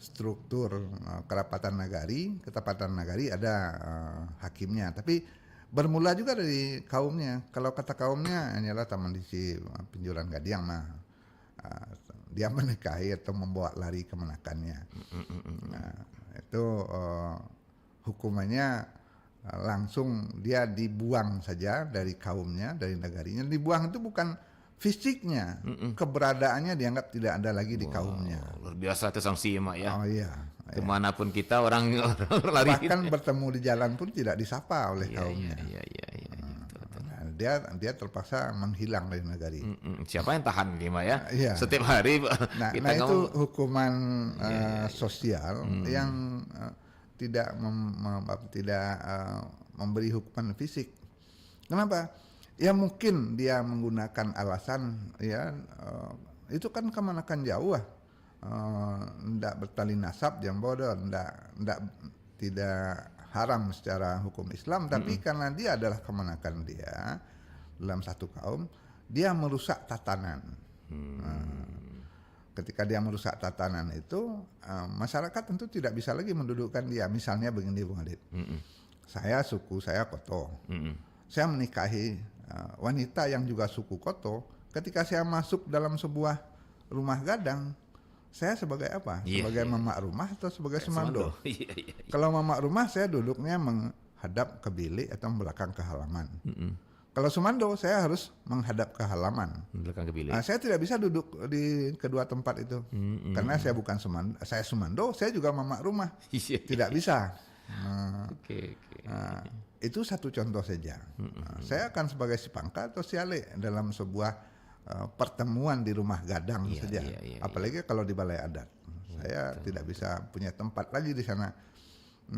struktur eh, kerapatan nagari, ketapatan nagari ada eh, hakimnya. Tapi bermula juga dari kaumnya. Kalau kata kaumnya hanyalah Taman Disi eh, Pincuran Gadiang mah. Ah, dia menikahi atau membawa lari kemenakannya. Nah, itu eh, hukumannya eh, langsung dia dibuang saja dari kaumnya, dari nagarinya. Dibuang itu bukan fisiknya, keberadaannya dianggap tidak ada lagi di kaumnya. Luar biasa tuh sanksi ya, Mak ya. Oh iya. Kemanapun kita orang, orang lari. Bahkan bertemu di jalan pun tidak disapa oleh Iya, kaumnya. Iya, iya, iya, iya, iya, betul, betul. Nah, dia dia terpaksa menghilang dari negeri. Mm-mm. Siapa yang tahan ini, Mak ya? Iya. Setiap hari Nah, kita nah itu ngomong. hukuman eh, sosial yang eh, tidak mem- mem- apa, tidak eh, memberi hukuman fisik. Kenapa? Ya mungkin dia menggunakan alasan ya eh, itu kan kemanakan jauh lah. Eh, ndak bertali nasab jambo doh, ndak ndak tidak haram secara hukum Islam, tapi karena dia adalah kemanakan dia dalam satu kaum, dia merusak tatanan. Nah, ketika dia merusak tatanan itu, eh, masyarakat tentu tidak bisa lagi mendudukkan dia. Misalnya begini, Bung Adit. Saya suku saya Koto. Mm-mm. Saya menikahi eh, wanita yang juga suku Koto. Ketika saya masuk dalam sebuah rumah gadang, saya sebagai apa? Iya, Sebagai iya. mamak rumah atau sebagai sumando? Iya, iya, iya. Kalau mamak rumah, saya duduknya menghadap ke bilik atau belakang ke halaman. Mm-mm. Kalau sumando, saya harus menghadap ke halaman. Belakang ke bilik. Nah, saya tidak bisa duduk di kedua tempat itu. Mm-mm. Karena saya bukan sumando, saya sumando, saya juga mamak rumah. Iya. Tidak bisa. Nah, Oke, oke. nah, itu satu contoh saja. Nah, saya akan sebagai si pangka atau si alek dalam sebuah uh, pertemuan di rumah gadang Iya, saja. Iya, iya, Apalagi kalau di balai adat. Saya tidak bisa punya tempat lagi di sana.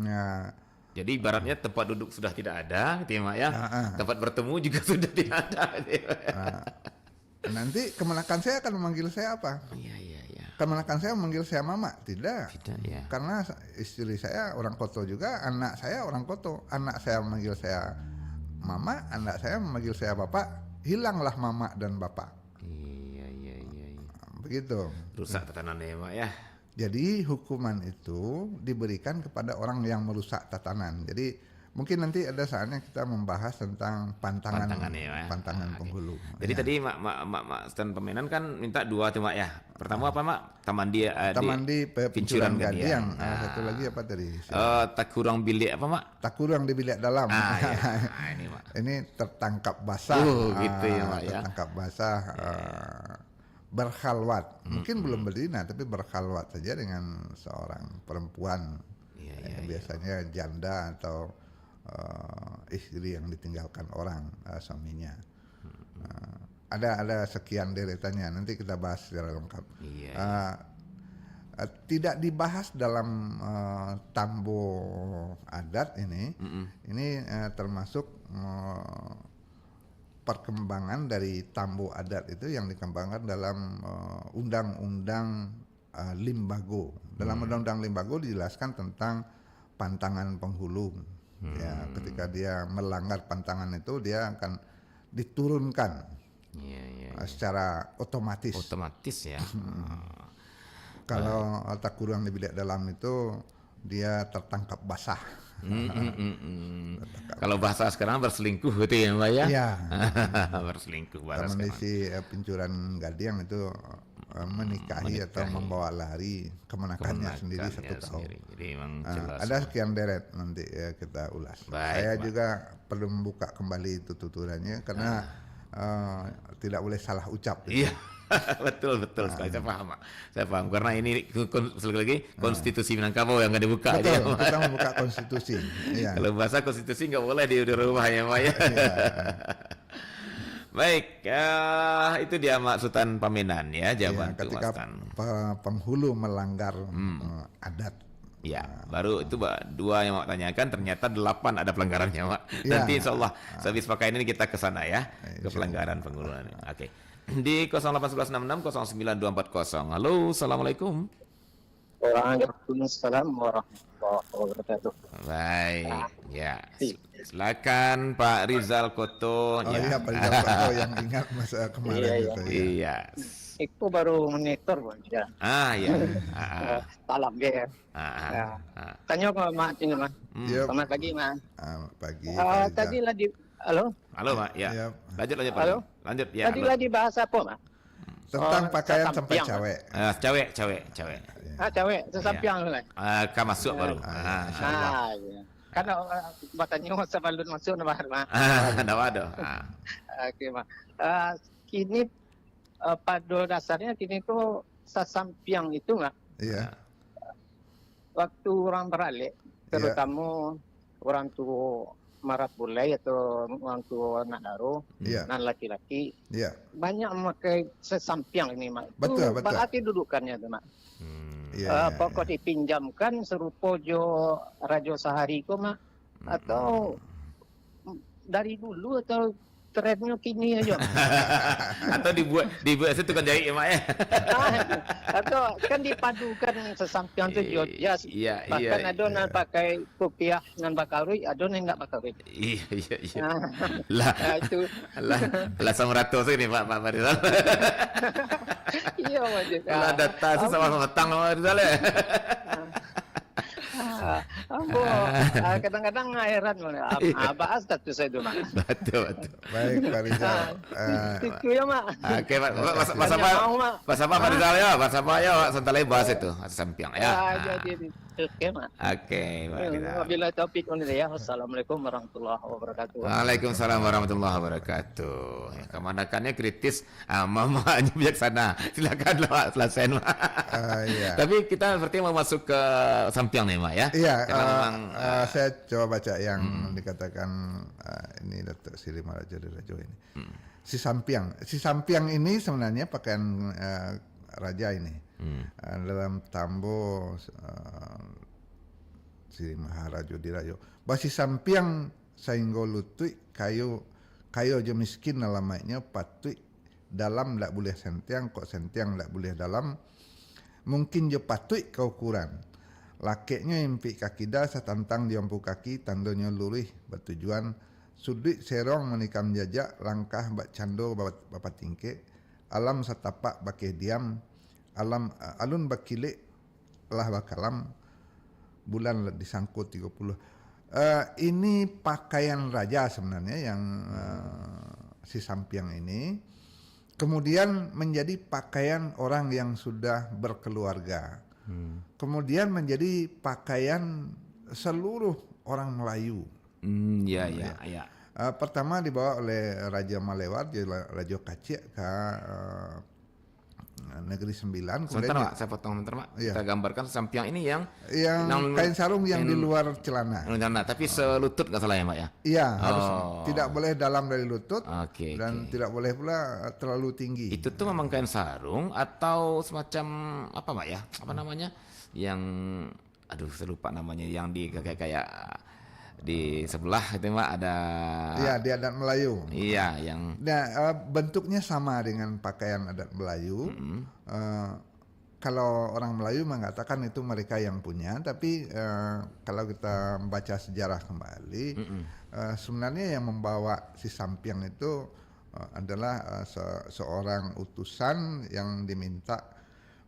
Nah, Jadi ibaratnya tempat duduk sudah tidak ada, gitu ya, Mak ya. Ah, ah. Tempat bertemu juga sudah tidak ada, gitu ya, Mak. Nah, nanti kemenakan saya akan memanggil saya apa? Iya, iya, iya. Kemenakan saya memanggil saya mamak? Tidak. Tidak, ya. Karena istri saya orang Koto juga, anak saya orang Koto. Anak saya memanggil saya mamak, anak saya memanggil saya bapak. Hilanglah mamak dan bapak. Iya, iya, iya, iya. Begitu. Rusak tatanannya, Mak ya. Jadi hukuman itu diberikan kepada orang yang merusak tatanan. Jadi Mungkin nanti ada saatnya kita membahas tentang pantangan, pantangan, ya, Mak. Pantangan, ah, oke, penghulu. Jadi, ya, tadi Mak, Mak, Mak, Mak Sutan Pamenan kan minta dua tu, Mak, ya. Pertama apa, Mak? Taman di, ah, di Taman di Pe-, Pincuran Pincuran Gadiang. Gadiang. Ah, satu lagi apa tadi? Eh, Takurang Bilik apa, Mak? Takurang di Bilik Dalam. Ah, ya. Ah, ini, Mak. Ini tertangkap basah. Oh, gitu ya, Mak, ya. Tertangkap basah, ya, ya, eh, berkhalwat. Mungkin belum berzina, tapi berkhalwat saja dengan seorang perempuan. Iya, iya, iya. Biasanya janda atau, eh, istri yang ditinggalkan orang, eh, suaminya. Eh, ada, ada sekian deretannya. Nanti kita bahas secara lengkap. Iya, iya. Eh, eh, tidak dibahas dalam, eh, tambo adat ini. Mm-mm. Ini, eh, termasuk, eh, perkembangan dari tambo adat itu yang dikembangkan dalam, eh, undang-undang, eh, limbago. Dalam, hmm, undang-undang limbago dijelaskan tentang pantangan penghulu. Hmm. Ya, ketika dia melanggar pantangan itu, dia akan diturunkan, iya, iya, eh, iya, secara otomatis. Otomatis, ya. Hmm. Ah. Kalau, baik, eh, Takurang di Bilik Dalam itu, dia tertangkap basah. Mm, mm, mm, mm. Tertangkap. Kalau bahasa sekarang berselingkuh gitu ya, Mbak, ya? Iya. Berselingkuh bahasa sekarang. Taman di si, eh, Pincuran Gadiang itu, eh, menikahi atau, menikahi, membawa lari kemenakannya sendiri satu tahun. Kemenakannya sendiri. Jadi memang, ah, jelas, ada, Mbak, sekian deret nanti, ya, kita ulas. Baik, Mbak. Saya juga perlu membuka kembali itu tuturannya karena, ah, eh, tidak boleh salah ucap gitu. Iya. Betul, betul sekali. Ah. Saya paham, Pak. Saya paham. Karena ini kon-, sekali lagi, ah, konstitusi Minangkabau yang akan dibuka. Betul, ya, Pak. Kita membuka konstitusi. Iya. Kalau bahasa konstitusi nggak boleh di-, dirubah ya, Pak, ya. Iya. Baik, ah, itu dia Mak Sutan Pamenan ya, jawaban, iya, untuk ketika Mak Sutan. Pe-, penghulu melanggar, hmm, eh, adat. Ya, ah, baru itu ba-, dua yang Mak tanyakan, ternyata delapan ada pelanggarannya, Mak. Ya. Nanti insya Allah, ah, sehabis pakaian ini kita ke sana ya, eh, ke, insya Allah, pelanggaran penghulu. Oke. Di kosong delapan sebelas enam enam kosong sembilan dua empat kosong. Halo, assalamualaikum. Waalaikumsalam warahmatullahi wabarakatuh. Baik, ah, ya. Silakan Pak Rizal Koto. Oh, ya, iya, Pak Rizal Koto yang ingat masa kemarin, iya, iya, itu, ya. Iya. Itu baru monitor, Bang, ya. Ah, iya. Ah, ah. Eh, salam, ya. Ah, ah, ya, ah. Tanyo ka Mak Cino, Mak. Hmm. Yep. Selamat pagi, Mak. Ah, pagi, ah, Pak Rizal. Tadi lah di, halo? Halo, Mak. Ya. Yep. Lanjut, lanjut, Pak. Halo? Lanjut, ya, halo. Tadi lah dibahas apa, Mak? Tentang, oh, pakaian sampai sasampiang, Mak. Cawek. Ah, cawek, cawek, cawek. Ah, cawek, sasampiang tu lah. Ya. Ah, ka masuak baru. Ah, ah, insya Allah. Ah, iya. Kan, ah, batanyo sabalun masuak, Mak. Ah, ndak ado. Ah. Oke, Mak. Ah, kini, ah, pado dasarnyo kini tu sasampiang itu, Mak. Iya. Ah. Waktu urang baralek, iya, tarutamo urang tuo marapulai atau urang tuo anak daro, iya, nan laki-laki, iya, banyak mamakai sasampiang ini, Mak. Betul, betul. Itu baa kadudukannyo tu, Mak? Hmm. Iya, eh, iya, pokok iya, dipinjamkan sarupo jo rajo sahari ko, Mak? Hmm. Atau dari dulu atau trennyo kini ajo? Atau dibuek, dibuek se tukang jaik ya, Mak, ya? Ah, atau kan dipadukan sasampiang tu jo jas. Iya, iya, iya. Bahkan ado nan pakai kupiah nan bakaruik, ado nan indak bakaruik. Iya, iya, iya. Ah. Lah. Ah, itu. Lah, lah samarato se ni, Pak, Pak Farizal. Iya, Mak. Lah, ah, data se sama-sama matang, Pak Farizal, ya? Ah. Ah, ambo, ah, kadang-kadang heran, ah, ah, baa status saya tu, Mak. Betul, betul. Baik, Pak Rizal. Ah, ah, itu ya, Mak. Oke, Mak. Mak, Mak, Mak, Mak, Mak, Mak, Mak, Mak Rizal ya, Mak, Mak, Mak, ya, santai bahas itu, sasampiang ya. Ah, ah, jadi, oke, Mak. Oke, Mak, eh, Rizal. Wabillahi taufik wal hidayah. Wassalamualaikum warahmatullahi wabarakatuh. Waalaikumsalam warahmatullahi wabarakatuh. Ya, kamanakannya kritis. Ah, mamaknyo bijaksana. Silakan lah, Mak, selesaikan, Mak. Ah, iya. Tapi kita seperti mau masuk ke sampiang nih, Mak, ya. Iya, karena, ah, memang, ah, ah, saya coba baca yang, hmm, dikatakan, ah, ini Datuk Seri Maharajo Dirajo ini. Hmm. Si sampiang, si sampiang ini sebenarnya pakaian, ah, raja ini. Hmm. Ah, dalam tambo, ah, Seri Maharajo Dirajo. Basisampiang sainggo lutuik, kayo, kayo jo miskin alamaiknyo, patuik dalam dak buliah sentiang, kok sentiang dak buliah dalam, mungkin jo patuik ka ukuran. Lakeknyo impik ka kida, satantang di ampu kaki, tandonyo luruih batujuan, suduik serong manikam jajak, langkah bak cando ba-, bapatingkek, alam satapak bakeh diam, alam, alun bakilek, lah bakalam, bulan lah disangko tigo puluh. Eh, ini pakaian raja sebenarnya yang, eh, si sampiang ini. Kemudian menjadi pakaian orang yang sudah berkeluarga. Hmm. Kemudian menjadi pakaian seluruh orang Melayu. Hmm, ya, ya, ya. Eh, pertama dibawa oleh Raja Malewar, Raja Kaciak ka, eh, Negeri Sembilan. Sebentar, kemudian Mak, saya potong sebentar, Mak. Iya. Kita gambarkan sampiang ini yang yang nang kain sarung yang di luar celana. Luar celana, tapi selutut nggak salah ya, Mak, ya? Iya, harus. Oh. Tidak boleh dalam dari lutut. Oke, dan oke. Tidak boleh pula, eh, terlalu tinggi. Itu tuh memang kain sarung atau semacam apa, Mak, ya? Apa namanya? Yang, aduh, saya lupa namanya, yang di kayak, kayak di sebelah itu, Mak, ada. Iya, di adat Melayu. Iya, yang Nah, eh, bentuknya sama dengan pakaian adat Melayu. Mm-mm. Eh, kalau orang Melayu mengatakan itu mereka yang punya, tapi, eh, kalau kita baca sejarah kembali, Mm-mm. eh, sebenarnya yang membawa si sampiang itu, eh, adalah, eh, se-, seorang utusan yang diminta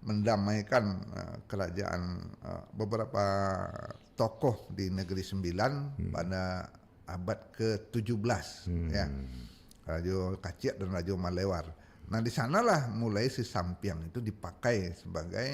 mendamaikan, eh, kerajaan, eh, beberapa tokoh di Negeri Sembilan Hmm. pada abad ketujuh belas, Hmm. ya. Rajo Kaciak dan Rajo Malewar. Nah, di sanalah mulai si sampiang itu dipakai sebagai,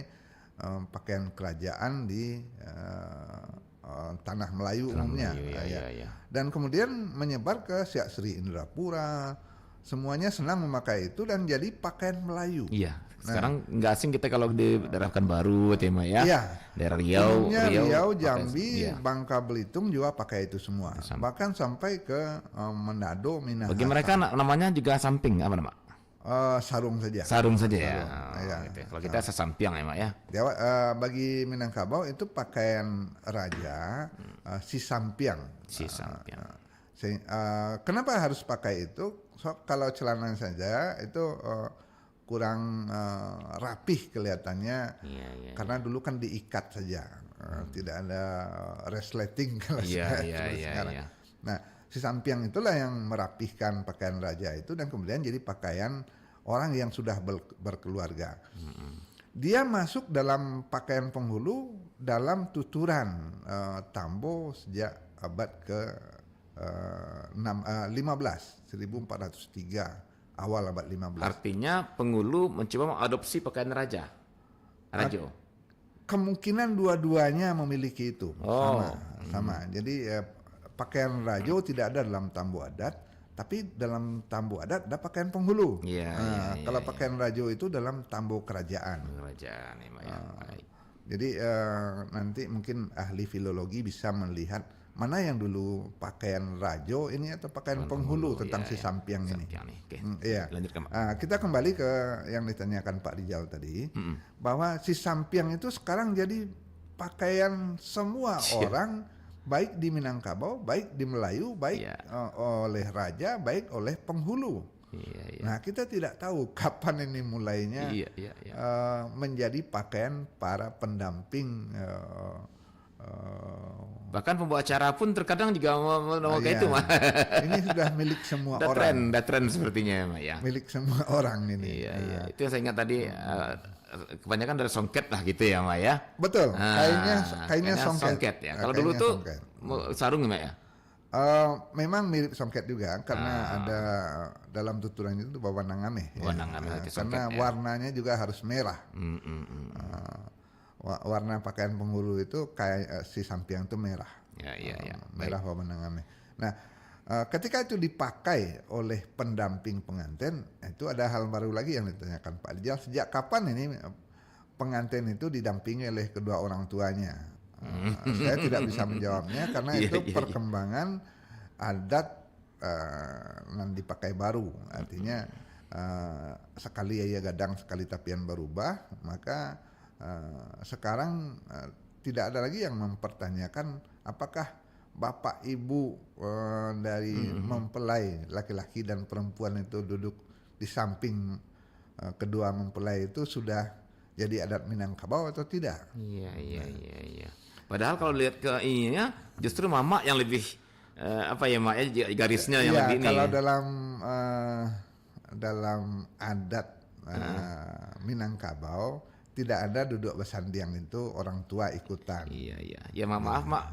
eh, pakaian kerajaan di, eh, eh, tanah Melayu Tanah umumnya. Melayu, ya, Ah, ya. Ya, ya. Dan kemudian menyebar ke Siak Sri Indrapura. Semuanya senang memakai itu dan jadi pakaian Melayu. Iya. Nah. Sekarang nggak asing kita kalau di daerah Pekanbaru, Tema, ya. Iya. Daerah Riau, Umumnya Riau, Riau, pakai, Jambi, iya. Bangka Belitung juga pakai itu semua. Itu sama. Bahkan sampai ke, eh, Manado, Minahasa. Bagi mereka na-, namanya juga samping, apa nama? Eh, sarung saja. Sarung saja, ya. Sarung, Oh, iya. Gitu. Kalau kita Ah. sasampiang ya, Mak, ya. Jawa, eh, bagi Minangkabau itu pakaian raja, Hmm. eh, si sampiang. Si Ah, sampiang. ah. Se-, eh, kenapa harus pakai itu? So, kalau celana saja itu, eh, kurang, eh, rapih kelihatannya. Iya, iya, Karena iya. dulu kan diikat saja. Eh, Hmm. tidak ada resleting kalau Iya, sekarang, iya, seperti iya, sekarang. iya. Nah, si sampiang itulah yang merapihkan pakaian raja itu dan kemudian jadi pakaian orang yang sudah ber-, berkeluarga. Mm-mm. Dia masuk dalam pakaian penghulu dalam tuturan, eh, Tambo sejak abad ke, eh, enam, eh, lima belas, seribu empat ratus tiga, awal abad lima belas. Artinya, penghulu mencoba mengadopsi pakaian raja. Rajo. Kemungkinan dua-duanya memiliki itu. Oh. Sama, Hmm. sama. Jadi, eh, pakaian rajo tidak ada dalam Tambo Adat, tapi dalam Tambo Adat ada pakaian penghulu. Iya, Ah, iya, iya, kalau iya. pakaian rajo itu dalam Tambo Kerajaan. Kerajaan, ya, Mak, ya. Ah. Baik. Jadi, eh, nanti mungkin ahli filologi bisa melihat mana yang dulu pakaian rajo ini atau pakaian Pakaian penghulu penghulu, tentang iya, si iya. sampiang ini. Sampiang nih, oke. Hmm, iya. Lanjutkan, Mak. Ah, kita kembali ke yang ditanyakan Pak Rijal tadi, Mm-mm. bahwa si sampiang itu sekarang jadi pakaian semua Iya. orang, baik di Minangkabau, baik di Melayu, baik, Iya. eh, oleh raja, baik oleh penghulu. Iya, iya. Nah, kita tidak tahu kapan ini mulainya, Iya, iya, iya. eh, menjadi pakaian para pendamping, eh, eh, Bahkan pembawa acara pun terkadang juga me-, me-, memakai Ah, itu, iya. Mak. Ini sudah milik semua Dah orang. tren, dah tren sepertinya, Mak, ya. Milik semua orang ini. Iya, iya. Ah. Itu yang saya ingat tadi, eh, kebanyakan dari songket lah gitu ya, Mak, ya. Betul. Ah, Kainnya, kainnya kainnya songket. songket, ya. Ah, Kalau dulu kainnya tuh songket. mo-, sarung, Mak, ya? Eh, memang mirip songket juga karena Ah. ada dalam tuturan itu berwarna ngameh, ya. Warna ngameh Ah, itu karena songket, ya. warnanya juga harus merah. Mm, mm, mm, mm. Ah, wa-, warna pakaian penghulu itu kayak, eh, si sampiang itu merah. Ya, ya, ya. Ah, merah Baik. berwarna ngameh. Nah, eh, ketika itu dipakai oleh pendamping pengantin, itu ada hal baru lagi yang ditanyakan Pak Rijal. Sejak kapan ini, eh, pengantin itu didampingi oleh kedua orang tuanya? Hmm. Ah, saya tidak bisa menjawabnya karena Iya, itu iya, iya. perkembangan adat, eh, nan dipakai baru. Artinya, Mm-mm. eh, sekali aia gadang, sekali tapian barubah, maka, eh, sekarang, eh, tidak ada lagi yang mempertanyakan apakah bapak ibu, eh, dari Mm-mm. mempelai laki-laki dan perempuan itu duduk di samping, eh, kedua mempelai itu sudah jadi adat Minangkabau atau tidak? Iya, iya, Nah. iya, iya. Padahal kalau lihat ke ininya, justru mamak yang lebih, eh, apa ya, Mak, ya, garisnya yang Iya, lebih ini kalau ya. dalam, eh, dalam adat, Ah. eh, Minangkabau, tidak ada duduk basandiang itu orang tua ikutan. Iya, iya. Ya, ma-, maaf, Nah. Mak.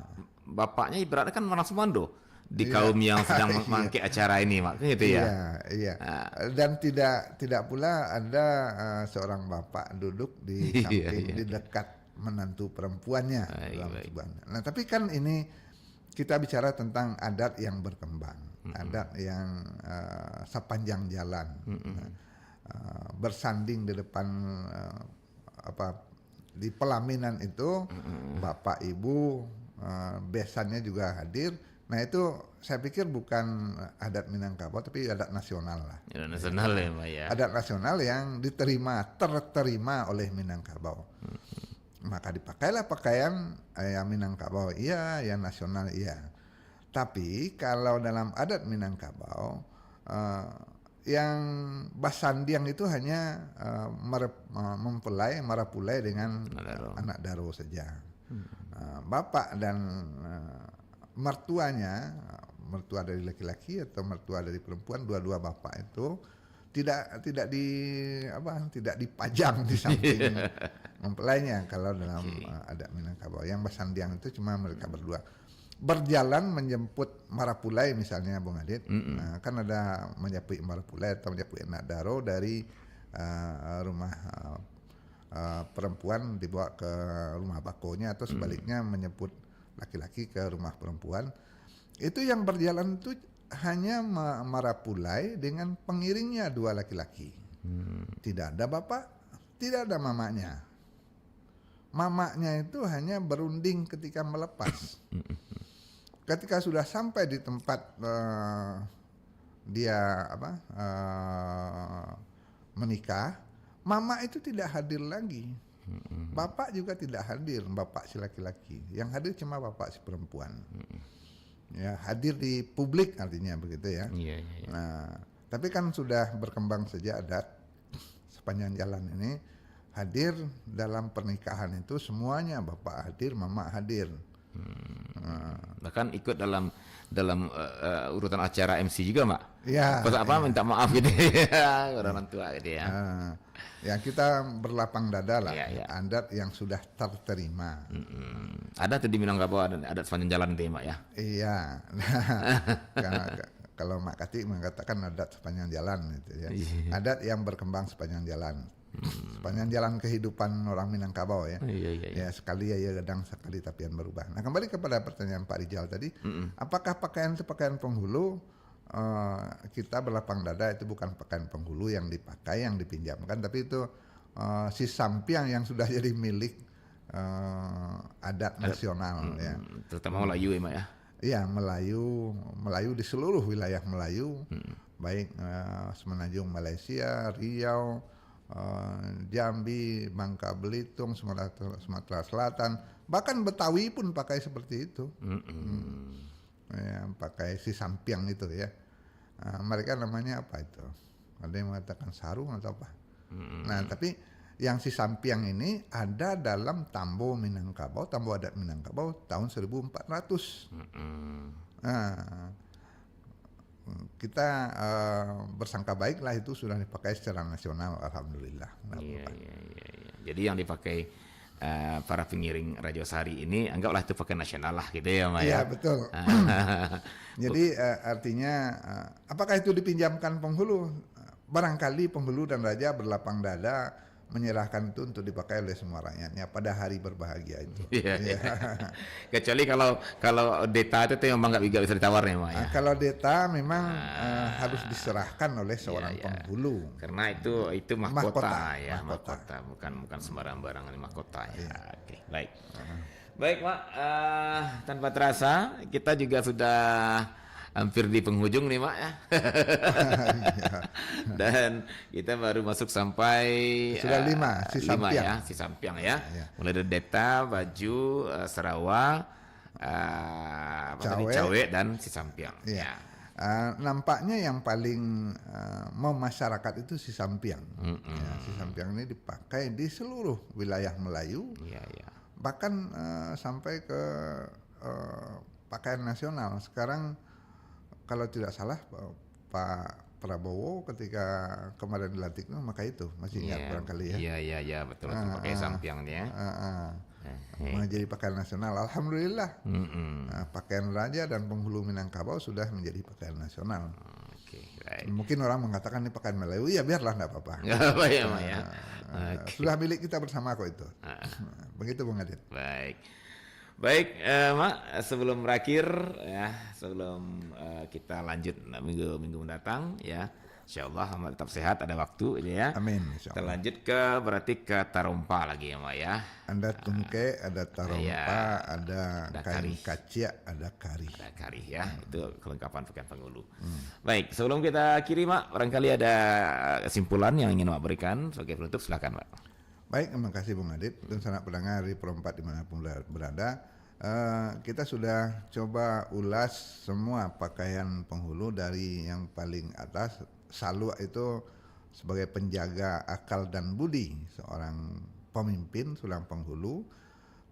bapaknya ibaratnya kan langsung mando di Iya. kaum yang sedang Iya. mangkek acara ini, Mak. Kan gitu ya? Iya, iya. Ah. Dan tidak, tidak pula ada, eh, seorang bapak duduk di Iya, samping, iya, di iya. dekat menantu perempuannya Baik, dalam baik. sebuah. Nah, tapi kan ini kita bicara tentang adat yang berkembang, Mm-mm. adat yang, eh, sepanjang jalan. Mm-mm. Nah, eh, bersanding di depan, eh, apa, di pelaminan itu, Mm-mm. bapak ibu, eh, besannya juga hadir. Nah, itu saya pikir bukan adat Minangkabau, tapi adat nasional lah. Adat nasional ya, Pak, ya. Adat nasional yang diterima, terterima oleh Minangkabau. Mm-mm. Maka dipakailah pakaian, eh, yang Minangkabau, iya, yang nasional, iya. Tapi kalau dalam adat Minangkabau, eh, yang basandiang itu hanya, eh, mere-, eh, mempelai, marapulai dengan Anak daro. anak daro saja. Hmm. Eh, bapak dan, eh, mertuanya, mertua dari laki-laki atau mertua dari perempuan, dua-dua bapak itu tidak, tidak di, apa, tidak dipajang di samping mempelainya kalau dalam, Oke. eh, adat Minangkabau. Yang basandiang itu cuma mereka berdua. Berjalan menjemput marapulai misalnya, Bung Adit. Mm-mm. Nah, kan ada menjemput marapulai atau menjemput anak daro dari, eh, rumah, eh, eh, perempuan dibawa ke rumah bakonya atau Mm. sebaliknya menjemput laki-laki ke rumah perempuan. Itu yang berjalan tu hanya ma-, marapulai dengan pengiringnya dua laki-laki. Hmm. Tidak ada bapak, tidak ada mamaknya. Mamaknya itu hanya berunding ketika melepas. Ketika sudah sampai di tempat, eh, dia apa, eh, menikah, mamak itu tidak hadir lagi. Mm-mm. Bapak juga tidak hadir, bapak si laki-laki. Yang hadir cuma bapak si perempuan. Mm-mm. Ya, hadir di publik artinya begitu ya. Iya, iya, iya. Nah, tapi kan sudah berkembang saja adat sepanjang jalan ini. Hadir dalam pernikahan itu semuanya, bapak hadir, mamak hadir. Hmm. Nah. Bahkan ikut dalam, dalam, eh, eh, urutan acara M C juga, Mak? Ya, Pas apa ya. minta maaf gitu ya, orang tua gitu ya. Ah, ya, kita berlapang dada lah, Iya, iya. adat yang sudah terterima. Mm-mm. Ada tuh di Minangkabau ada adat sepanjang jalan tuh ya, Mak ya? Iya. Karena ka-, kalau Mak Katik mengatakan adat sepanjang jalan gitu ya. Iya. Adat yang berkembang sepanjang jalan. Hmm. Sepanjang jalan kehidupan orang Minangkabau ya. Iya, iya, iya. Ya, sekali ya, ya gadang, sekali tapian berubah. Nah, kembali kepada pertanyaan Pak Rijal tadi, Mm-mm. apakah pakaian itu pakaian penghulu? Eh, kita berlapang dada itu bukan pakaian penghulu yang dipakai, yang dipinjamkan, tapi itu, eh, si sampiang yang sudah jadi milik, eh, adat Adat, nasional, mm, ya. terutama Melayu ya, Mak ya? Iya, Melayu, Melayu di seluruh wilayah Melayu, Mm. baik, eh, Semenanjung Malaysia, Riau, eh, Jambi, Bangka Belitung, Sumatera, Sumatera Selatan, bahkan Betawi pun pakai seperti itu. Mm-mm. Hmm. Ya, pakai si sampiang itu ya. Ah, mereka namanya apa itu? Ada yang mengatakan sarung atau apa? Mm-mm. Nah, tapi yang si sampiang ini ada dalam Tambo Minangkabau, Tambo Adat Minangkabau tahun seribu empat ratus. Mm-mm. Nah, kita, eh, bersangka baik lah itu sudah dipakai secara nasional, alhamdulillah. Nggak Iya, apa-apa. iya, iya, iya. Jadi yang dipakai, eh, para pengiring Raja Sari ini, anggaplah itu pakaian nasional lah gitu ya, Mak, Iya, ya? betul. Ah. Jadi, eh, artinya, eh, apakah itu dipinjamkan penghulu? Barangkali penghulu dan raja berlapang dada menyerahkan itu untuk dipakai oleh semua rakyatnya pada hari berbahagia itu. Iya, Iya. iya. Kecuali kalau, kalau deta itu tuh memang nggak, nggak bisa ditawar ya, Mak, ya? Ah, kalau deta memang, Ah. eh, harus diserahkan oleh Iya, seorang iya. penghulu. Karena itu, itu mahkota, Mahkota, ya, mahkota. mahkota. Bukan, bukan sembarang barang, ini mahkota, ya. Iya. Oke, baik. Ah. Baik, Mak. Eh, tanpa terasa, kita juga sudah hampir di penghujung nih, Mak, ya. Iya. Dan kita baru masuk sampai, Sudah eh, lima, si lima, sampiang. ya, si sampiang, ya. Iya. Mulai dari deta, baju, eh, sarawa, eh, apa tadi, Cawek. cawek dan si sampiang. Iya. Ya. Ah, nampaknya yang paling, eh, memasyarakat itu si sampiang. Mm-mm. Ya, si sampiang ini dipakai di seluruh wilayah Melayu. Iya, iya. Bahkan, eh, sampai ke, eh, pakaian nasional. Sekarang, kalau tidak salah, Pa-, Pak Prabowo ketika kemarin dilantik itu memakai itu, masih ingat Iya, barangkali ya. iya, iya, iya, betul, betul, Ah, pakai ah, sampiang dia. ah, ah. Eh, eh. Menjadi pakaian nasional. Alhamdulillah. Mm-mm. Nah, pakaian raja dan penghulu Minangkabau sudah menjadi pakaian nasional. Oke, baik. Mungkin orang mengatakan ini pakaian Melayu. Ya, biarlah, ndak apa-apa. Nggak apa ya, Mak, ya. Nah, Oke. sudah milik kita bersama kok itu. Ah. Nah, begitu, Bung Adit. Baik. Baik, eh, Mak, sebelum berakhir, ya, sebelum, eh, kita lanjut minggu, minggu mendatang, ya, insya Allah Mak tetap sehat, ada waktu aja, ya. Amin, insya Kita Allah. lanjut ke, berarti ke tarompa lagi ya, Mak, ya. Ada tungkek, ada tarompa, Iya. ada Ada kain karih. kaciak, ada karih. Ada karih, ya. Hmm. Itu kelengkapan pakaian penghulu. Hmm. Baik, sebelum kita akhiri, Mak, barangkali ada kesimpulan yang ingin Mak berikan sebagai penutup, silakan, Mak. Baik, terima kasih, Bung Adit. Dan sanak pendengar di Pro empat di mana pun berada, eh, kita sudah coba ulas semua pakaian penghulu dari yang paling atas. Saluak itu sebagai penjaga akal dan budi seorang pemimpin, seorang penghulu.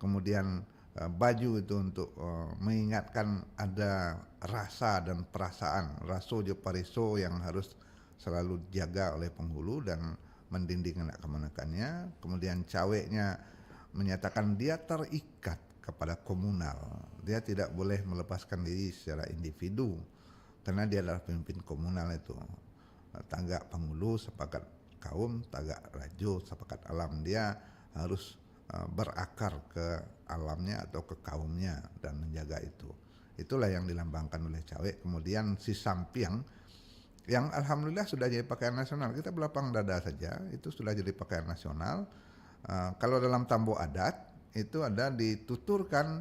Kemudian, eh, baju itu untuk, eh, mengingatkan ada rasa dan perasaan, raso jo pariso yang harus selalu dijaga oleh penghulu dan mendinding anak kamanakannya. Kemudian caweknya menyatakan dia terikat kepada komunal. Dia tidak boleh melepaskan diri secara individu karena dia adalah pemimpin komunal itu. Tagak penghulu sepakat kaum, tagak rajo sepakat alam. Dia harus, eh, berakar ke alamnya atau ke kaumnya dan menjaga itu. Itulah yang dilambangkan oleh cawek. Kemudian si sampiang, yang alhamdulillah sudah jadi pakaian nasional. Kita belapang dada saja, itu sudah jadi pakaian nasional. Ah, kalau dalam tambok adat, itu ada dituturkan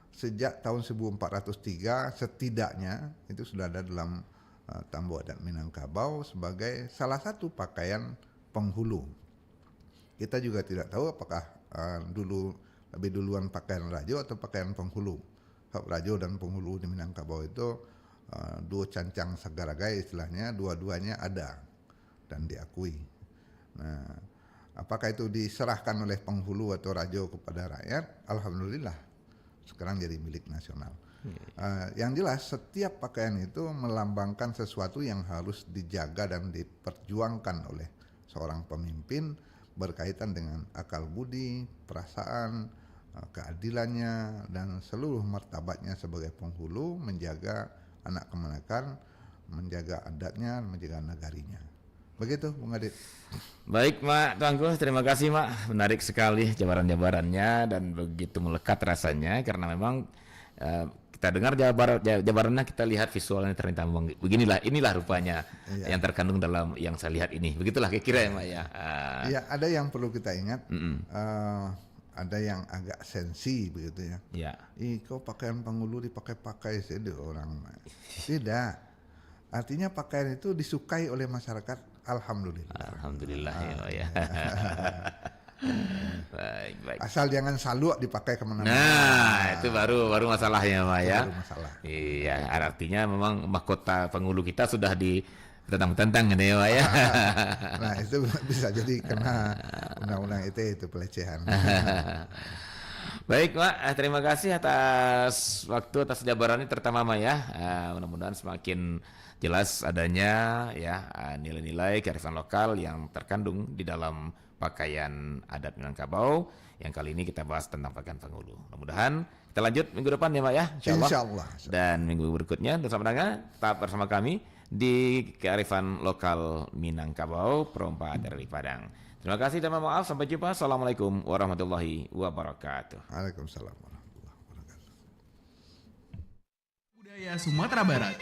sejak tahun seribu empat ratus tiga, setidaknya itu sudah ada dalam, ah, tambok adat Minangkabau sebagai salah satu pakaian penghulu. Kita juga tidak tahu apakah, ah, dulu, lebih duluan pakaian rajo atau pakaian penghulu. Sebab rajo dan penghulu di Minangkabau itu, ah, duo cancang sagaragai istilahnya, dua-duanya ada dan diakui. Nah, apakah itu diserahkan oleh penghulu atau rajo kepada rakyat? Alhamdulillah, sekarang jadi milik nasional. Iya, iya. Ah, yang jelas, setiap pakaian itu melambangkan sesuatu yang harus dijaga dan diperjuangkan oleh seorang pemimpin, berkaitan dengan akal budi, perasaan, eh, keadilannya, dan seluruh martabatnya sebagai penghulu, menjaga anak kamanakan, menjaga adatnya, menjaga nagarinya. Begitu, Bung Adit. Baik, Mak Tuanku, terima kasih, Mak. Menarik sekali jabaran-jabarannya dan begitu melekat rasanya karena memang, eh, kita dengar jabar-, ja-, jabarannya, kita lihat visualnya, ternyata memang beginilah, inilah rupanya Iya. yang terkandung dalam yang saya lihat ini. Begitulah kira-kira ya, Mak, ya. Ah. Iya, ada yang perlu kita ingat. Mm-mm. Eh, ada yang agak sensi begitu ya. Iya. "Ih, kok pakaian penghulu dipakai-pakai saja orang." Tidak. Artinya pakaian itu disukai oleh masyarakat. Alhamdulillah. Alhamdulillah, ya, Ah, Mak, ya. iya. Baik, baik. Asal jangan saluak dipakai kemana-mana. Nah, itu baru, baru masalahnya, Mak, Itu ya. baru masalah. Iya, artinya memang mahkota penghulu kita sudah ditentang-tentang gitu ya, Mak, ya. Nah, itu bisa jadi kena undang-undang I T E itu pelecehan. Baik, Mak. Eh, terima kasih atas waktu, atas jabarannya terutama, Mak, ya. Eh, mudah-mudahan semakin jelas adanya, ya, eh, nilai-nilai kearifan lokal yang terkandung di dalam pakaian adat Minangkabau. Yang kali ini kita bahas tentang pakaian penghulu. Mudah-mudahan kita lanjut minggu depan ya, Mak, ya, insya Allah. Insya Allah. Dan minggu berikutnya, tetap bersama, tetap bersama kami di Kearifan Lokal Minangkabau, Pro empat dari Padang. Terima kasih dan mohon maaf. Sampai jumpa. Assalamualaikum warahmatullahi wabarakatuh. Waalaikumsalam warahmatullahi wabarakatuh. Budaya Sumatera Barat.